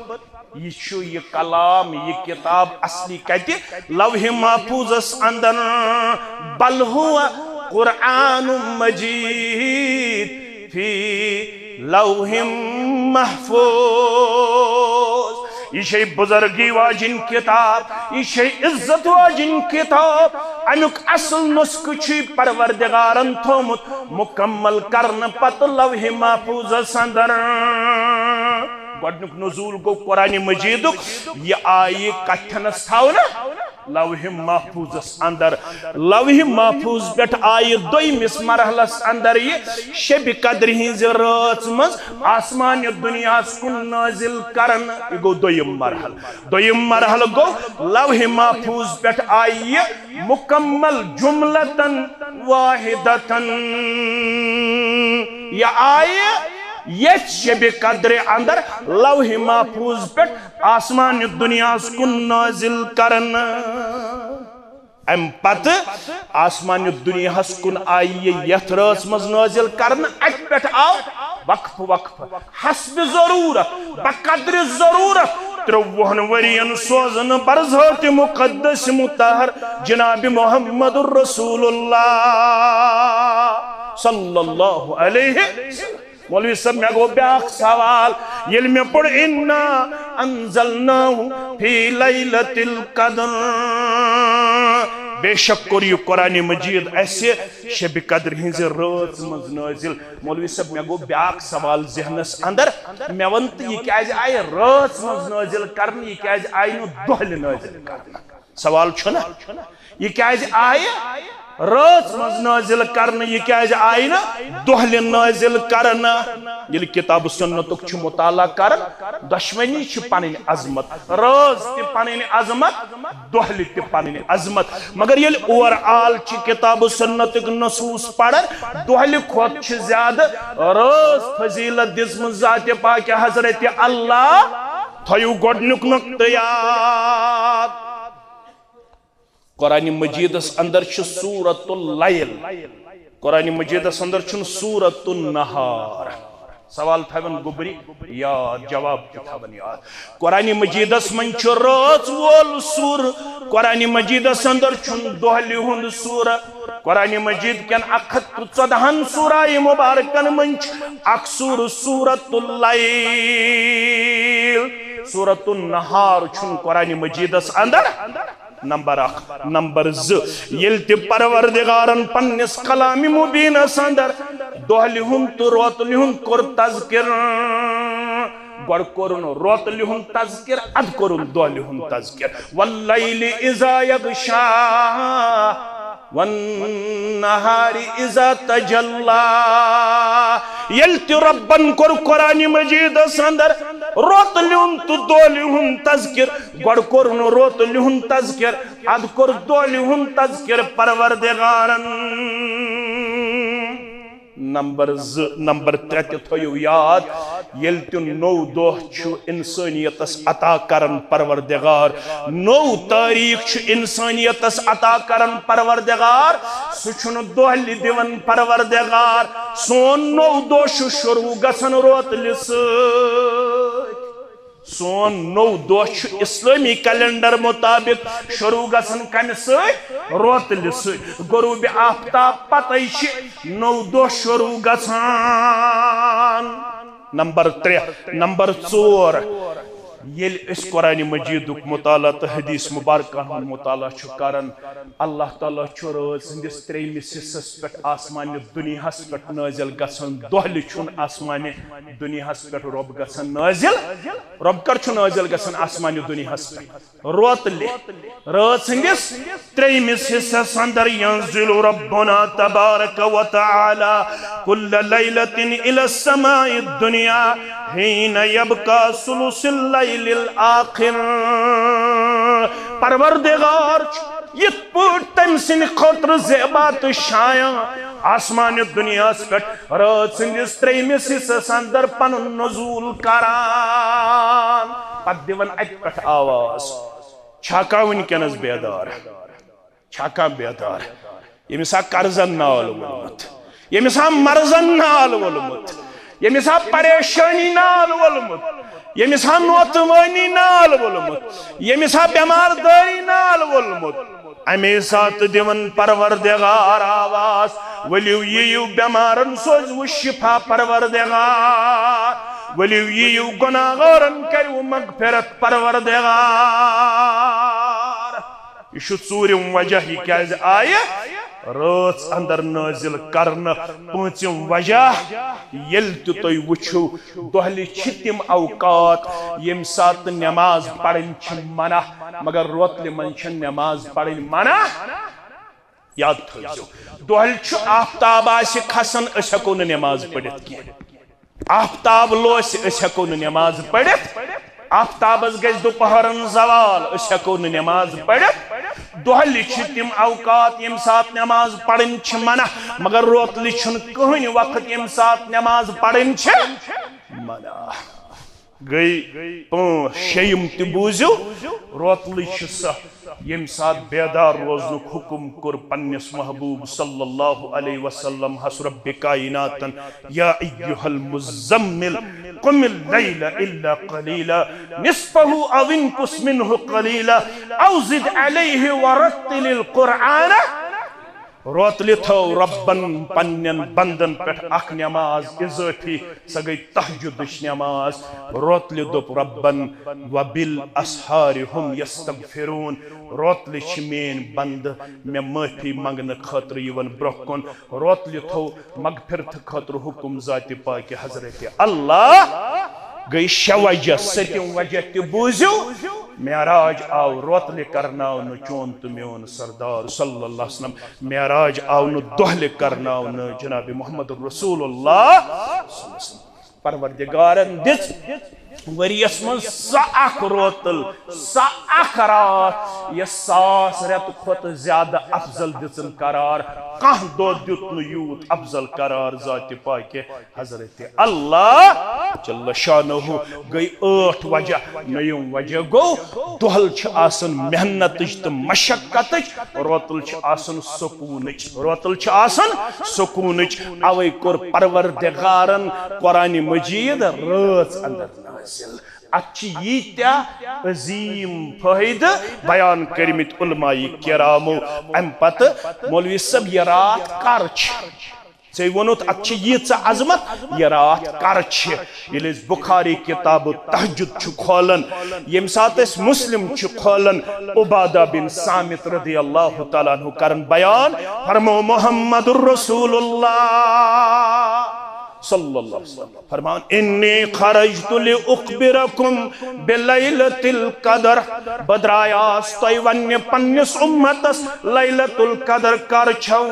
یہِ چھُ یہِ کلام، یہِ کتاب اصلی کتہِ؟ لوح محفوظس اندر۔ بل ہو قرآن مجید فی لوح محفوظ۔ یہِ چھے بزرگی واجِنۍ کتاب، یہِ چھے عزت واجِنۍ کتاب۔ امیُک اصل نسخہٕ چھُے پروردگارن تھومُت مکمل کرنہٕ پتہٕ لوح محفوظس اندر۔ گۄڈنیُک نزول گوٚو قرآن مجیدُک، یہِ آیہِ کتھنس تھاونہٕ لوح محفوظس اندر۔ لوح محفوظ پٮ۪ٹھ آیہِ دوٚیمِس مرحلس اندر یہِ شبِ قدر ہٕنٛزِ رٲژ منٛز آسمانہِ دُنیاہس کُن نٲزِل کرنہٕ۔ یہِ گوٚو دوٚیِم مرحلہٕ۔ دوٚیِم مرحلہٕ گوٚو لوح محفوظ پٮ۪ٹھ آیہِ یہِ مکمل جملتن واحدتن۔ یہِ آیہِ یتھ شبِ قدرِ اندر لوح محفوظ پٮ۪ٹھ آسمانِ دنیاہس کُن نٲزِل کرنہٕ۔ امہِ پتہٕ آسمانِ دنیاہس کُن آیہِ یہِ یتھ رٲژ منٛز نٲزِل کرنہٕ۔ اتہِ پٮ۪ٹھ آو وقفہٕ وقفہٕ حسبِ ضرورت، بقدرِ ضرورت، ترٛۆوُہن ؤرین سوزنہٕ برزاتِ مقدس مطہر جنابِ محمد رسول اللہ صلی اللہ علیہ وسلم۔ مولوی صٲب، مےٚ گوٚو بیٛاکھ سوال، ییٚلہِ مےٚ پوٚر اِنا انزلناہ فی لیلۃ القدر، بے شک کوٚر یہِ قرآنِ مجیٖد اَسہِ شبِ قدر ہٕنٛزِ رٲژ منٛز نٲزِل۔ مولوی صٲب، مےٚ گوٚو بیٛاکھ سوال ذہنس اندر، مےٚ وَن تہٕ، یہِ کیٛازِ آیہِ رٲژ منٛز نٲزِل کرنہٕ، یہِ کیٛازِ آیہِ نہٕ دۄہلہِ نٲزِل کرنہٕ؟ سوال چھُنہ، یہِ کیٛازِ آیہِ رٲژ منٛز نٲزِل کرنہٕ، یہِ کیٛازِ آیہِ نہٕ دۄہلہِ نٲزِل کرنہٕ؟ ییٚلہِ کتاب سنتُک چھُ مطالعہ کران، دۄشوٕنی چھِ پنٕنۍ عظمت، رٲژ تہِ پنٕنۍ عظمت، دۄہلہِ تہِ پنٕنۍ عظمت۔ مگر ییٚلہِ اوور آل چھِ کتاب سنتُک نصوص پران، دۄہلہِ کھۄتہٕ چھِ زیادٕ رٲژ فضیلت دِژمٕژ ذاتِ پاکہِ حضرت اللہ۔ تھٲیِو گۄڈٕنیُک نقطہٕ یاد۔ قرآن مجیدس اندر چھُ سورۃ اللیل، قرآن مجیدس اندر چھُنہٕ سورۃ النہار۔ سوال تھاوَن گوٚبرِ یاد، جواب تہِ تھاوَن یاد۔ قرآن مجیدس منٛز چھُ رٲژ وول سورٕ، قرآن مجیدس اندر چھُنہٕ دۄہلہِ ہُنٛد سورٕ۔ قرآن مجید کٮ۪ن اکھ ہتھ تہٕ ژۄدہن سورہ مبارکن منٛز چھُ اکھ سورٕ سورۃ اللیل، سورۃ النہار چھُنہٕ قرآن مجیدس اندر۔ نمبر اکھ۔ نمبر زٕ، ییٚلہِ تہِ پروردگارن پننِس کلامِ مبینس اندر دۄہلہِ ہُنٛد تہٕ روتلہِ ہُنٛد کوٚر تذکر، گۄڈٕ کوٚرُن روتلہِ ہُنٛد تذکر، ادٕ کوٚرُن دۄہلہِ ہُنٛد تذکر۔ واللیل اذا یغشا، والنہار اذا تجلی۔ ییٚلہِ تہِ رۄبن کوٚر قرآن مجیدس اندر روتلہِ ہُنٛد تہٕ دۄہلہِ ہُنٛد تذکر، گۄڈٕ کوٚرُن روتلہِ ہُنٛد تذکر، ادٕ کوٚر دۄہلہِ ہُنٛد تذکر پروردگارن۔ نمبر زٕ، نمبر ترٛےٚ تہِ تھٲیِو یاد، ییٚلہِ تہِ نوٚو دۄہ چھُ انسٲنیتس عطا کران پروردگار، نوٚو تٲریخ چھُ انسٲنیتس عطا کران پروردگار، سُہ چھُنہٕ دۄہلہِ دِوان پروردگار۔ سون نوٚو دۄہ چھُ شروع گژھان روتلہِ سۭتۍ۔ سون نوٚو دۄہ چھُ اسلٲمی کیلنڈر مطابق شروع گژھان کمہِ سۭتۍ؟ روتلہِ سۭتۍ۔ غروب آفتاب پتے چھِ نوٚو دۄہ شروع گژھان۔ نمبر ترٛےٚ۔ نمبر ژور، ییٚلہِ أسۍ قرآن مجیدُک مطالعہ تہٕ حدیث مبارکہ ہُنٛد مطالعہ چھُ کران، اللہ تعالیٰ چھُ رٲژ ہٕنٛدِس ترٛیٚیمِس حصس پٮ۪ٹھ آسمانہِ دُنیاہس پٮ۪ٹھ نٲزِل گژھان، دۄہلہِ چھُنہٕ آسمانہِ دُنیاہس پٮ۪ٹھ رۄب گژھان نٲزِل۔ رۄب کر چھُ نٲزِل گژھان آسمانہِ دُنیاہس پٮ۪ٹھ؟ روتلہِ۔ رٲژ ہٕنٛدِس ترٛیٚیمِس حصس اندر ينزل ربنا تبارك وتعالى كل ليلة إلى السماء الدنيا حين يبقى ثلث الليل الآخر۔ پروردگار چھُ یِتھ پٲٹھۍ تٔمۍ سٕنٛدِ خٲطرٕ زیبا تہٕ شایان آسمانہِ دُنیاہس پٮ۪ٹھ رٲژ ہٕنٛدِس ترٛیٚیمِس حصس اندر پنُن نزول کران۔ پتہٕ دِوان اتہِ پٮ۪ٹھ آواز، چھا کانٛہہ وٕنکیٚنس بیدار؟ چھا کانٛہہ بیدار؟ ییٚمِس ہا قرضن نال ووٚنمُت، ییٚمِس ہا مرضن نال ووٚنمُت، ییٚمِس ہا پریشٲنی نال ووٚنمُت، ییٚمِس ہا نوتوٲنی نال ووٚنمُت، ییٚمِس ہا بٮ۪مار دٲری نال ووٚنمُت، اَمے ساتہٕ دِوان پروردگار آواز، ؤلِو یِیِو بٮ۪مارن سوزوٕ شفا پروردگار، ؤلِو یِیِو گۄناہگارن کٔرِو مغفرت پروردگار۔ یہِ چھُ ژوٗرِم وجہ، یہِ کیازِ آیہِ رٲژ اندر نٲزِل کرنہٕ۔ پوٗنٛژِم وجہ، ییٚلہِ تہِ تُہۍ وٕچھِو، دۄہلہِ چھِ تِم اوقات ییٚمہِ ساتہٕ نٮ۪ماز پرٕنۍ چھِ منع، مگر روتلہِ منٛز چھِ نٮ۪ماز پرٕنۍ منع۔ یاد تھٲیزیو، دۄہلہِ چھُ آفتاب آسہِ کھسان، أسۍ ہٮ۪کو نہٕ نٮ۪ماز پٔرِتھ کینٛہہ۔ آفتاب لوسہِ، أسۍ ہٮ۪کو نہٕ نٮ۪ماز پٔرِتھ۔ آفتابس گژھِ دُپہرن زوال، أسۍ ہٮ۪کو نہٕ نٮ۪ماز پٔرِتھ۔ دۄہلہِ چھِ تِم اوقات ییٚمہِ ساتہٕ نٮ۪ماز پرٕنۍ چھِ منع، مگر روتلہِ چھُنہٕ کٕہٕنۍ وقت ییٚمہِ ساتہٕ نٮ۪ماز پرٕنۍ چھِ گٔے پانٛژھ، شیٚیِم تہِ بوٗزِو، روتلٕے چھِ سۄ، ییٚمہِ ساتہٕ بیدار روزنُک حُکم کوٚر پننِس محبوب صلی اللہ علیہ وسلم ہس، رب کائناتن، یا ایھا المزمل، قم اللیل الا قلیلا، نصفہ او انقص منہ قلیلا، او زد علیہ ورتل القرآن۔ روتلہِ تھٲو رۄبن پننٮ۪ن بندن پٮ۪ٹھ اکھ نٮ۪ماز اضٲفی، سۄ گٔے تہجدٕچ نٮ۪ماز۔ روتلہِ دوٚپ رۄبن، وبالاسحار هم یستغفرون، روتلہِ چھِ میٲنۍ بندٕ مےٚ معٲفی منگنہٕ خٲطرٕ یِوان برونٛہہ کُن۔ روتلہِ تھوٚو مغفرتہٕ خٲطرٕ حُکم ذاتِ پاکہِ حضرت اللہ۔ گٔے شےٚ وجہ، سٔتِم وجہ تہِ بوٗزِو۔ معراج آو روتلہِ کرناونہٕ، چون تہٕ میون سردار صلی اللہ علیہ وسلم۔ معراج آو نہٕ دۄہلہِ کرناونہٕ، جناب محمد رسول اللہ صلی اللہ علیہ وسلم۔ پروردگارن دِژ ؤریس منٛز سۄ اکھ روتل، سۄ اکھ راتھ، یۄس ساس رٮ۪تہٕ کھۄتہٕ زیادٕ افضل دِژن قرار۔ کانٛہہ دۄہ دیُت نہٕ یوٗت افضل قرار ذاتِ پاکہِ حضرت اللہ جل شانہ۔ گٔے ٲٹھ وجہ۔ نٔیِم وجہ گوٚو، دۄہل چھِ آسان محنتٕچ تہٕ مشقتٕچ، روتل چھِ آسان سکوٗنٕچ، روتل چھِ آسان سکوٗنٕچ۔ اوے کوٚر پروردگارن قرآن مجید رٲژ اندر نازل۔ اتھ چھِ ییٖتیٛاہ عظیٖم فٲیدٕ بیان کٔرمٕتۍ علماء کرامو۔ امہِ پتہٕ مولوی صٲب، یہِ راتھ کر چھِ؟ ژےٚ ووٚنُتھ، اتھ چھِ ییٖژاہ عظمت، یہِ راتھ کر چھِ؟ ییٚلہِ أسۍ بخاری کتاب التہجد چھِ کھولان، ییٚمہِ ساتہٕ أسۍ مسلم چھِ کھولان، عبادہ بن صامت رضی اللہ تعالیٰ عنہ کرن بیان، فرمو، محمد رسول اللہ صلی اللہ علیہ وسلم فرمان، انی خرجت لاخبرکم بلیلۃ القدر، بہٕ درٛایاس تۄہہِ وننہِ پننِس امتس لیلۃ القدر کر چھو۔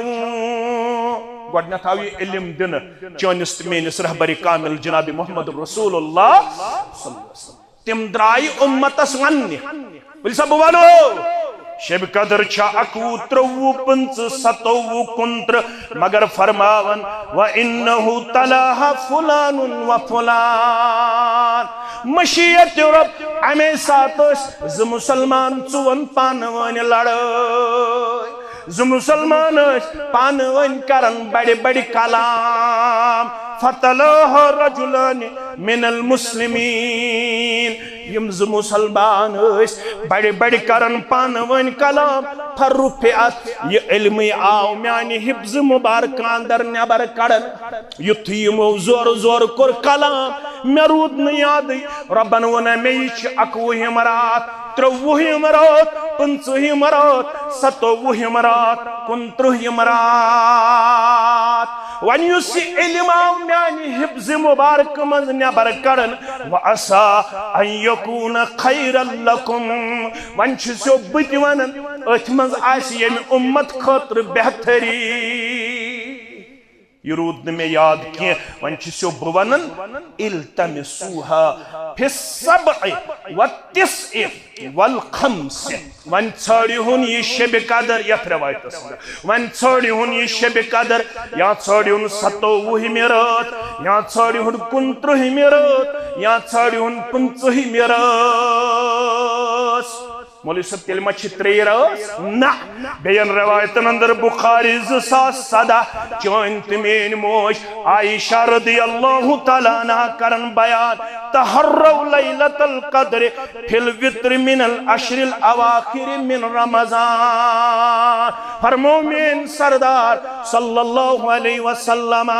گۄڈنیتھ آو یہِ علم دِنہٕ چٲنِس تہٕ میٲنِس رہبر کامل جناب محمد رسول اللہ صلی اللہ علیہ وسلم۔ تِم درٛایہِ امتس وننہِ۔ ؤلِو سا بہٕ ونو، شب قدر چھا اکوُہ، ترٛوٚوُہ، پٕنٛژٕہ، ستووُہ، کُنترٕہ، مگر فرماون، وَإِنَّهُ تَلَاهَا فُلَانٌ وَفُلَانٌ۔ مشیت رب، امے ساتہٕ ٲسۍ زٕ مسلمان ژُوَن پانہٕ ؤنۍ لڑٲے۔ زٕ مسلمان ٲسۍ پانہٕ ؤنۍ کران بڑِ بڑِ کلام۔ فَتَلَاهَا رَجُلَانِ مِنَ الْمُسْلِمِينَ۔ یِم زٕ مسلمان ٲسۍ بڑِ بڑِ کران پانہٕ ؤنۍ کلام۔ فَرُفِعَتْ، یہِ علمٕے آو میانہِ حفظ مبارکہٕ اندر نٮ۪بر کڑان۔ یُتھُے یِمو زورٕ زورٕ کوٚر کلام، مےٚ روٗد نہٕ یادٕے۔ رۄبن ووٚن مےٚ، یہِ چھِ اَکوُہِم راتھ، ترٛوٚوُہِم راتھ، پٕنٛژٕہِم راتھ، ستووُہِم راتھ، کُنترٕٛہِم راتھ۔ وۄنۍ یُس یہِ علم آو میانہِ حفظ مبارکہٕ منٛز نٮ۪بر کڑان، وَعَسَىٰ أَن يَكُونَ خَيْرًا لَكُمْ، وۄنۍ چھُسو بہٕ تہِ ونان، أتھۍ منٛز آسہِ ییٚمہِ اُمت خٲطرٕ بہتری۔ یہِ روٗد نہٕ مےٚ یاد کینٛہہ، وۄنۍ چھُسو بہٕ ونان، التمسوها في السبع والتسع والخمس۔ وۄنۍ ژھٲنٛڈِہُن یہِ شبِ قدر یتھ رٮ۪وایتس منٛز، وۄنۍ ژھٲنٛڈِہُن یہِ شبِ قدر، یا ژھٲنٛڈِہُن ستووُہمہِ رٲژ، یا ژھٲنٛڈِہُن کُنترٕٛہمہِ رٲژ، یا ژھٲنٛڈِہُن پٕنٛژٕہمہِ رٲژ۔ مولوی صٲب، تیٚلہِ ما چھِ ترٛیٚیہِ رٲژ؟ نہ۔ بیٚین رٮ۪وایتن اندر، بخاری زٕ ساس سداہ، چٲنۍ تہٕ میٲنۍ موج عائشہ رضی اللہ تعالیٰ عنہا کرن بیان، تحروا لیلۃ القدر فی الوتر من العشر الاواخر من رمضان۔ فرمو میٲنۍ سردار صلی اللہ علیہ وسلم،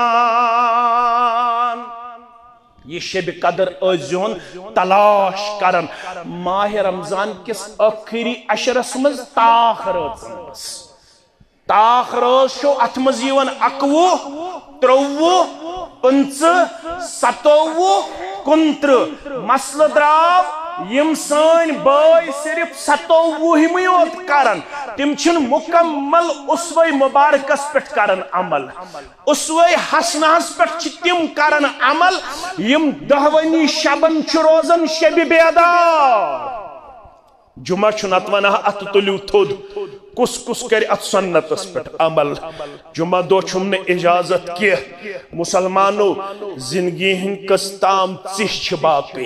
یہِ شبِ قدر ٲسۍزِہون تلاش کران ماہِ رمضان کِس ٲخری عشرس منٛز، تاخ رٲژن منٛز۔ تاخ رٲژ چھو اتھ منٛز یِوان اَکوُہ، ترٛوٚوُہ، پٕنٛژٕہ، ستووُہ، کُنترٕٛہ۔ مسلہٕ درٛاو، یِم سٲنۍ بٲے صرف ستووُہمٕے یوت کران، تِم چھِنہٕ مکمل اسوے مبارکس پٮ۪ٹھ کران عمل۔ اسوے حسنہس پٮ۪ٹھ چھِ تِم کران عمل، یِم دہوٲنی شبن چھِ روزان شبِ بیدار۔ جمعہ چھُ نتہٕ ونان، اتھٕ تُلِو تھوٚد، کُس کُس کرِ اتھ سنتس پٮ۪ٹھ عمل؟ جمعہ دۄہ چھُم نہٕ اجازت کینٛہہ۔ مسلمانو، زندگی ہٕنٛدۍ کٔژ تام ژِہۍ چھِ باقٕے۔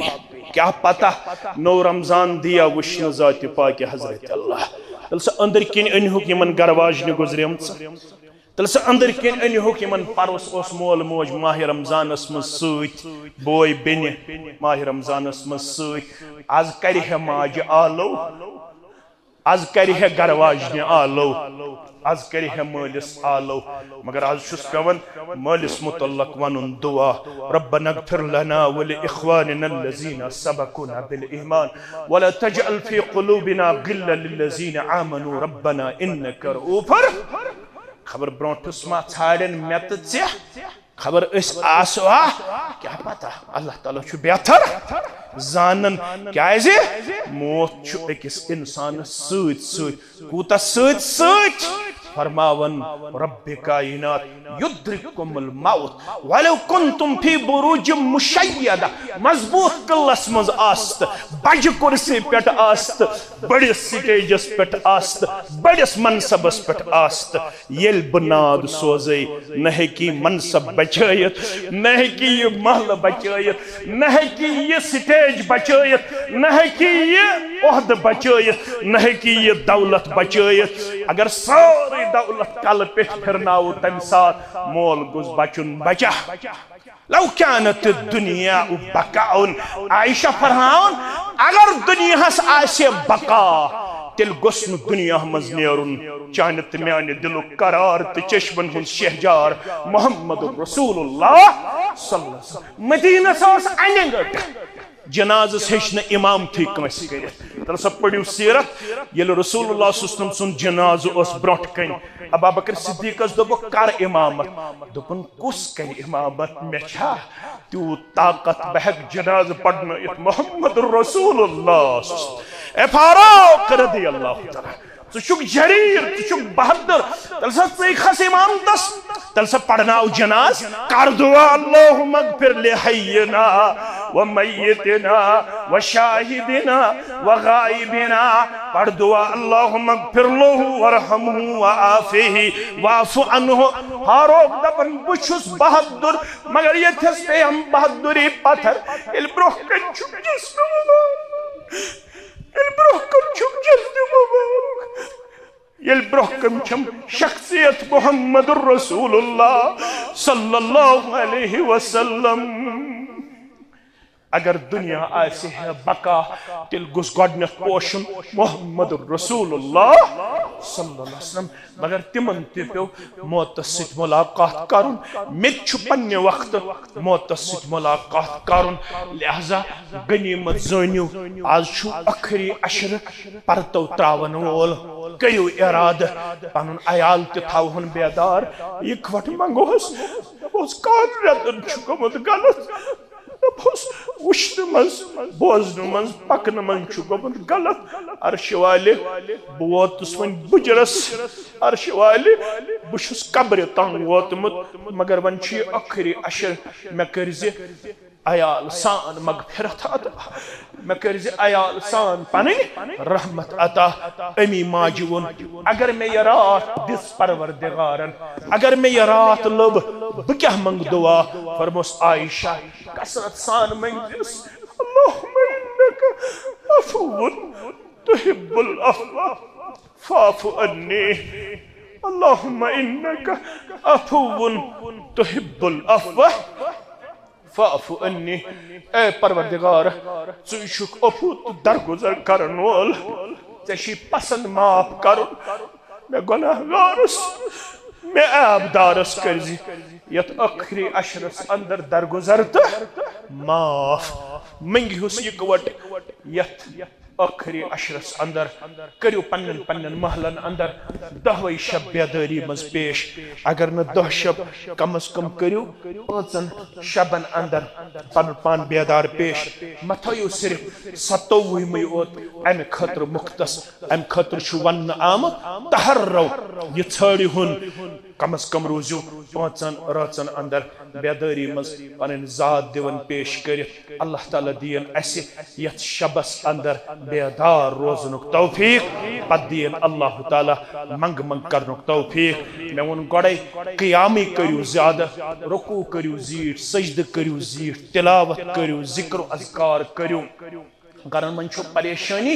کیٛاہ پتہ، نوٚو رمضان دِیا وٕچھنہٕ ذاتِ پاکہِ حضرت اللہ۔ تیٚلہِ سا أنٛدٕرۍ کِنۍ أنۍہُکھ یِمن گرٕ واجنہِ گُزریمژٕ۔ تیٚلہِ سا أنٛدٕرۍ کِنۍ أنۍہُکھ یِمن۔ پرُس اوس مول موج ماہِ رمضانس منٛز سۭتۍ، بوے بیٚنہِ ماہِ رمضانس منٛز سۭتۍ۔ از کرِ ہے ماجہِ آلو، از کرِ ہے گرٕ واجنہِ آلو، از کرِ ہے مٲلِس آلو۔ مگر از چھُس پٮ۪وان مٲلِس متعلق ونُن دعا، ربنا اغفر لنا ولاخواننا الذین سبقونا بالایمان ولا تجعل فی قلوبنا غلا للذین آمنوا ربنا انک رؤوف۔ خبر برونٹھس ما ژھانڈن مےٚ تہٕ ژےٚ، خبر أسۍ آسوا؟ کیٛاہ پتہ، اللہ تعالیٰ چھُ بہتر زانان۔ کیٛازِ؟ موت چھُ أکِس انسانس سۭتۍ سۭتۍ۔ کوٗتاہ سۭتۍ سۭتۍ؟ فرماوان رب کائنات، یدرککم الموت ولو کنتم فی بروج مشیدہ، مضبوط قلعس منٛز آست، بجہِ کرسی پٮ۪ٹھ آست، بٔڑِس سٹیجس پٮ۪ٹھ آست، بٔڑِس منصبس پٮ۪ٹھ آست۔ ییٚلہِ بہٕ ناد سوزے، نہ ہیٚکی منصب بچٲیِتھ، نہ ہیٚکی یہِ محلہٕ بچٲیِتھ، نہ ہیٚکی یہِ سٹیج بچٲیِتھ، نہ ہیٚکی یہِ عہدٕ بچٲیِتھ، نہ ہیٚکی یہِ دولت بچٲیِتھ۔ اگر سٲرٕے دولت کلہٕ پٮ۪ٹھ پھرناوو، تمہِ ساتہٕ مول گوٚژھ بچُن بچا۔ لو کانت الدنیا بقاء، عائشہ فرماوان، اگر دنیاہس آسہِ بقا، تیٚلہِ گوٚژھ نہٕ دنیا منٛز نیرُن۔ چانہِ تہٕ میانہِ دلُک قرار تہٕ چشمن ہُنٛد شہجار محمد رسول اللہ صلی اللہ علیہ وسلم۔ مدینس ٲس انہِ گٔٹ، جنازس ہیٚچھ نہٕ امامتھٕے کٲنٛسہِ کٔرِتھ۔ تیٚلہِ سا پٔرِو سیرت، ییٚلہِ رسول اللہ صلی اللہ علیہ وسلم سُنٛد جنازٕ اوس برونٛٹھ کنہِ، ابابکر صدیقس دوٚپُکھ، کر امامت؟ دوٚپُن، کُس کرِ امامت؟ مےٚ چھا تیوٗت طاقت بہٕ ہیٚکہٕ جنازٕ پرنٲیِتھ؟ محمد رسول اللہ۔ اے فاروق رضی اللہ تعالیٰ، ژٕ چھُکھ جریٖر، ژٕ چھُکھ بہادر، تیٚلہِ سا ژٕے کھس امامتس، تیٚلہِ سا پرناو جناز، کر دعا، اللہم اغفر لحینا و میتنا و شاہدنا و غائبنا، پڑھ دعا، اللہم اغفر لہ ورحمہ وعافہ واعف عنہ۔ فاروق دپان، بہٕ چھُس بہادر، مگر ییٚتھس پیٚیَم بہادری پتھر، ییٚلہِ برونٛہہ کنہِ چھُم جسم مبارک، ییٚلہِ برونٛہہ کنہِ چھُم جسم مبارک، ییٚلہِ برونٛہہ کنہِ چھم شخصیت محمد رسول اللہ صلی اللہ علیہ وسلم۔ اگر دنیا آسہِ ہے بقا، تیٚلہِ گوٚژھ گۄڈٕنیتھ پوشُن محمد رسول اللہ صلی اللہ علیہ وسلم۔ مگر تِمن تہِ پیوٚو موتس سۭتۍ ملاقات کرُن۔ مےٚ تہِ چھُ پننہِ وقتہٕ موتس سۭتۍ ملاقات کرُن۔ لہذا غنیمت زٲنِو، آز چھُ ٲخری عشرٕ پرتو تراون وول۔ کٔرِو ارادٕ، پنُن عیال تہِ تھاوہون بیدار۔ اِکوٹہٕ منگوس، دپوس، کتھ رٮ۪تن چھُ گوٚمُت غلط؟ دپوس، وٕچھنہٕ منٛز، بوزنہٕ منٛز، پکنہٕ منٛز چھُ گوٚمُت غلط۔ عرشہِ والہِ، بہٕ ووتُس وۄنۍ بُجرس۔ عرشہِ والہِ، بہٕ چھُس قبرِ تام ووتمُت، مگر وۄنۍ چھُ یہِ ٲخری عشر، مےٚ کٔرزِ عیال سان مغفرت عطا، مےٚ کٔرزِ عیال سان پنٕنۍ رحمت عطا۔ امی ماجہِ ووٚن، اگر مےٚ یہِ راتھ دِژ پروردگارن، اگر مےٚ یہِ راتھ لٔب، بہٕ کیٛاہ منٛگہٕ دعا؟ فرموس عائشہ، کثرت سان منٛگزِس، اللہم انک عفو تحب العفو فاعف عنی، اللہم انک عفو تحب العفو فاعف عنی۔ اے پروردگار، ژٕے چھُکھ عفو تہٕ درگزر کرن وول، ژےٚ چھُے پسند معاف کرُن۔ مےٚ گۄناہ گارس، مےٚ عیب دارس کٔرزِ یتھ ٲخری عشرس اندر درگزر تہٕ معاف۔ منگہوس اِکوٹہٕ یتھ ٲخری عشرس اندر۔ کٔرِو پننٮ۪ن پننٮ۪ن محلن اندر دۄہوے شب بیدٲری منٛز پیش۔ اگر نہٕ دۄہ شب، کم از کم کٔرِو پانٛژن شبن اندر پنُن پان بیدار پیش۔ مہ تھٲیِو صرف ستووُہمٕے اوت امہِ خٲطرٕ مختص۔ امہِ خٲطرٕ چھُ وننہٕ آمُت، تحرو، یہِ ژھٲنٛڈِہُن، کم از کم روٗزِو پانٛژن رٲژن اندر بیدٲری منٛز پنٕنۍ ذات دِوان پیش کٔرِتھ۔ اللہ تعالیٰ دِیِن اسہِ یتھ شبس اندر بیدار روزنُک توفیق، پتہٕ دِیِن اللہ تعالیٰ منٛگہٕ منٛگہٕ کرنُک توفیق۔ مےٚ ووٚن گۄڈَے، قیامٕے کٔرِو زیادٕ، رکوع کٔرِو زیٖٹھ، سجدٕ کٔرِو زیٖٹھ، تلاوت کٔرِو، ذکر و اذکار کٔرِو۔ گرن منٛز چھو پریشٲنی،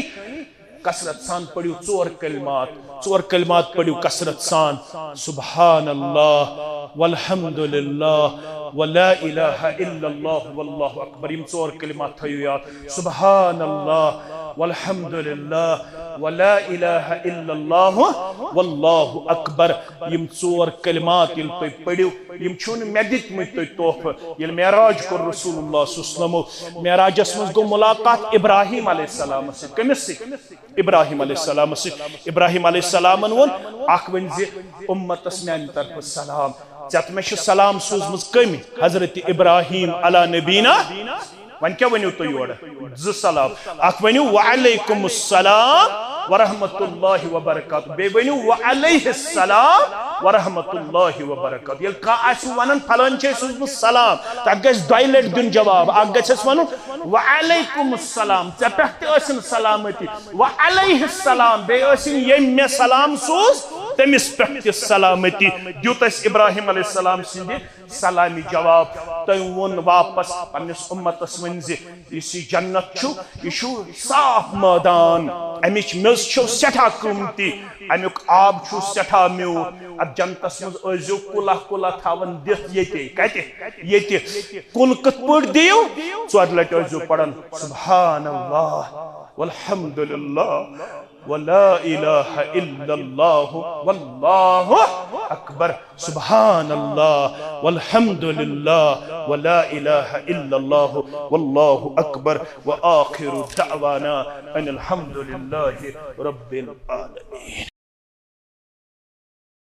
کثرت سان پٔرِو ژور کلمات، ژور کلمات پٔرِو کثرت سان۔ سبحان اللہ والحمد للہ ولا الہ الا اللہ واللہ اکبر۔ یِم ژور کلمات تھٲیِو یاد۔ سبحان اللہ والحمد للہ ولا الہ الا اللہ واللہ اکبر۔ یِم ژور کلمات ییٚلہِ تُہۍ پٔرِو، یِم چھِو نہٕ مےٚ دِتمٕتۍ تۄہہِ تحفہٕ۔ ییٚلہِ معراج کوٚر رسول اللہ صلی اللہ علیہ وسلمو، معراجس منٛز گوٚو ملاقات ابراہیم علیہ السلامس سۭتۍ۔ کٔمِس سۭتۍ؟ ابراہیم علیہ السلامس سۭتۍ۔ ابراہیم علیہ السلامن ووٚن، اکھ ؤنۍ زِ امتس میانہِ طرفہٕ سلام۔ ژےٚ تہٕ مےٚ چھِ سلام سوٗزمٕژ کٔمۍ؟ حضرت ابراہیم علی نبینا۔ وۄنۍ کیٛاہ ؤنِو تُہۍ یورٕ؟ زٕ سلام۔ اکھ ؤنِو وعلیکم السلام ورحمۃ اللہ وبرکاتہ، بیٚیہِ ؤنِو وعلیہ السلام ورحمۃ اللہ وبرکاتہ۔ ییٚلہِ کانٛہہ آسہِ ونان فلٲنۍ چھِ اَسہِ سوٗزمُت سلام، تَتھ گژھِ دۄیہِ لٹہِ دیُن جواب۔ اکھ گژھٮ۪س ونُن وعلیکم السلام، ژےٚ پٮ۪ٹھ تہِ ٲسِن سلامتی، وعلیہ السلام، بیٚیہِ ٲسِن ییٚمۍ مےٚ سلام سوٗز تٔمِس پٮ۪ٹھ تہِ سلامتی۔ دیُت اَسہِ ابراہیم علیہ السلام سٕنٛدِ سلامہِ جواب۔ تٔمۍ ووٚن واپس پننِس امتس، ؤنۍ زِ یُس یہِ جنت چھُ، یہِ چھُ صاف مٲدان، امِچ میٚژ چھِ سٮ۪ٹھاہ قۭمتی، امیُک آب چھُ سٮ۪ٹھاہ میوٗٹھ۔ اتھ جنتس منٛز ٲسۍزیو کُلہ کُلہ تھاوان دِتھ۔ ییٚتہِ کتہِ؟ ییٚتہِ۔ کُل کِتھ پٲٹھۍ دِیِو؟ ژورِ لٹہِ ٲسۍزیو پران سبحان اللہ والحمد للہ ولا الہ الا اللہ واللہ اکبر۔ سبحان اللہ والحمد للہ ولا الہ الا اللہ واللہ اکبر۔ وآخر دعوانا ان الحمد للہ رب العالمین۔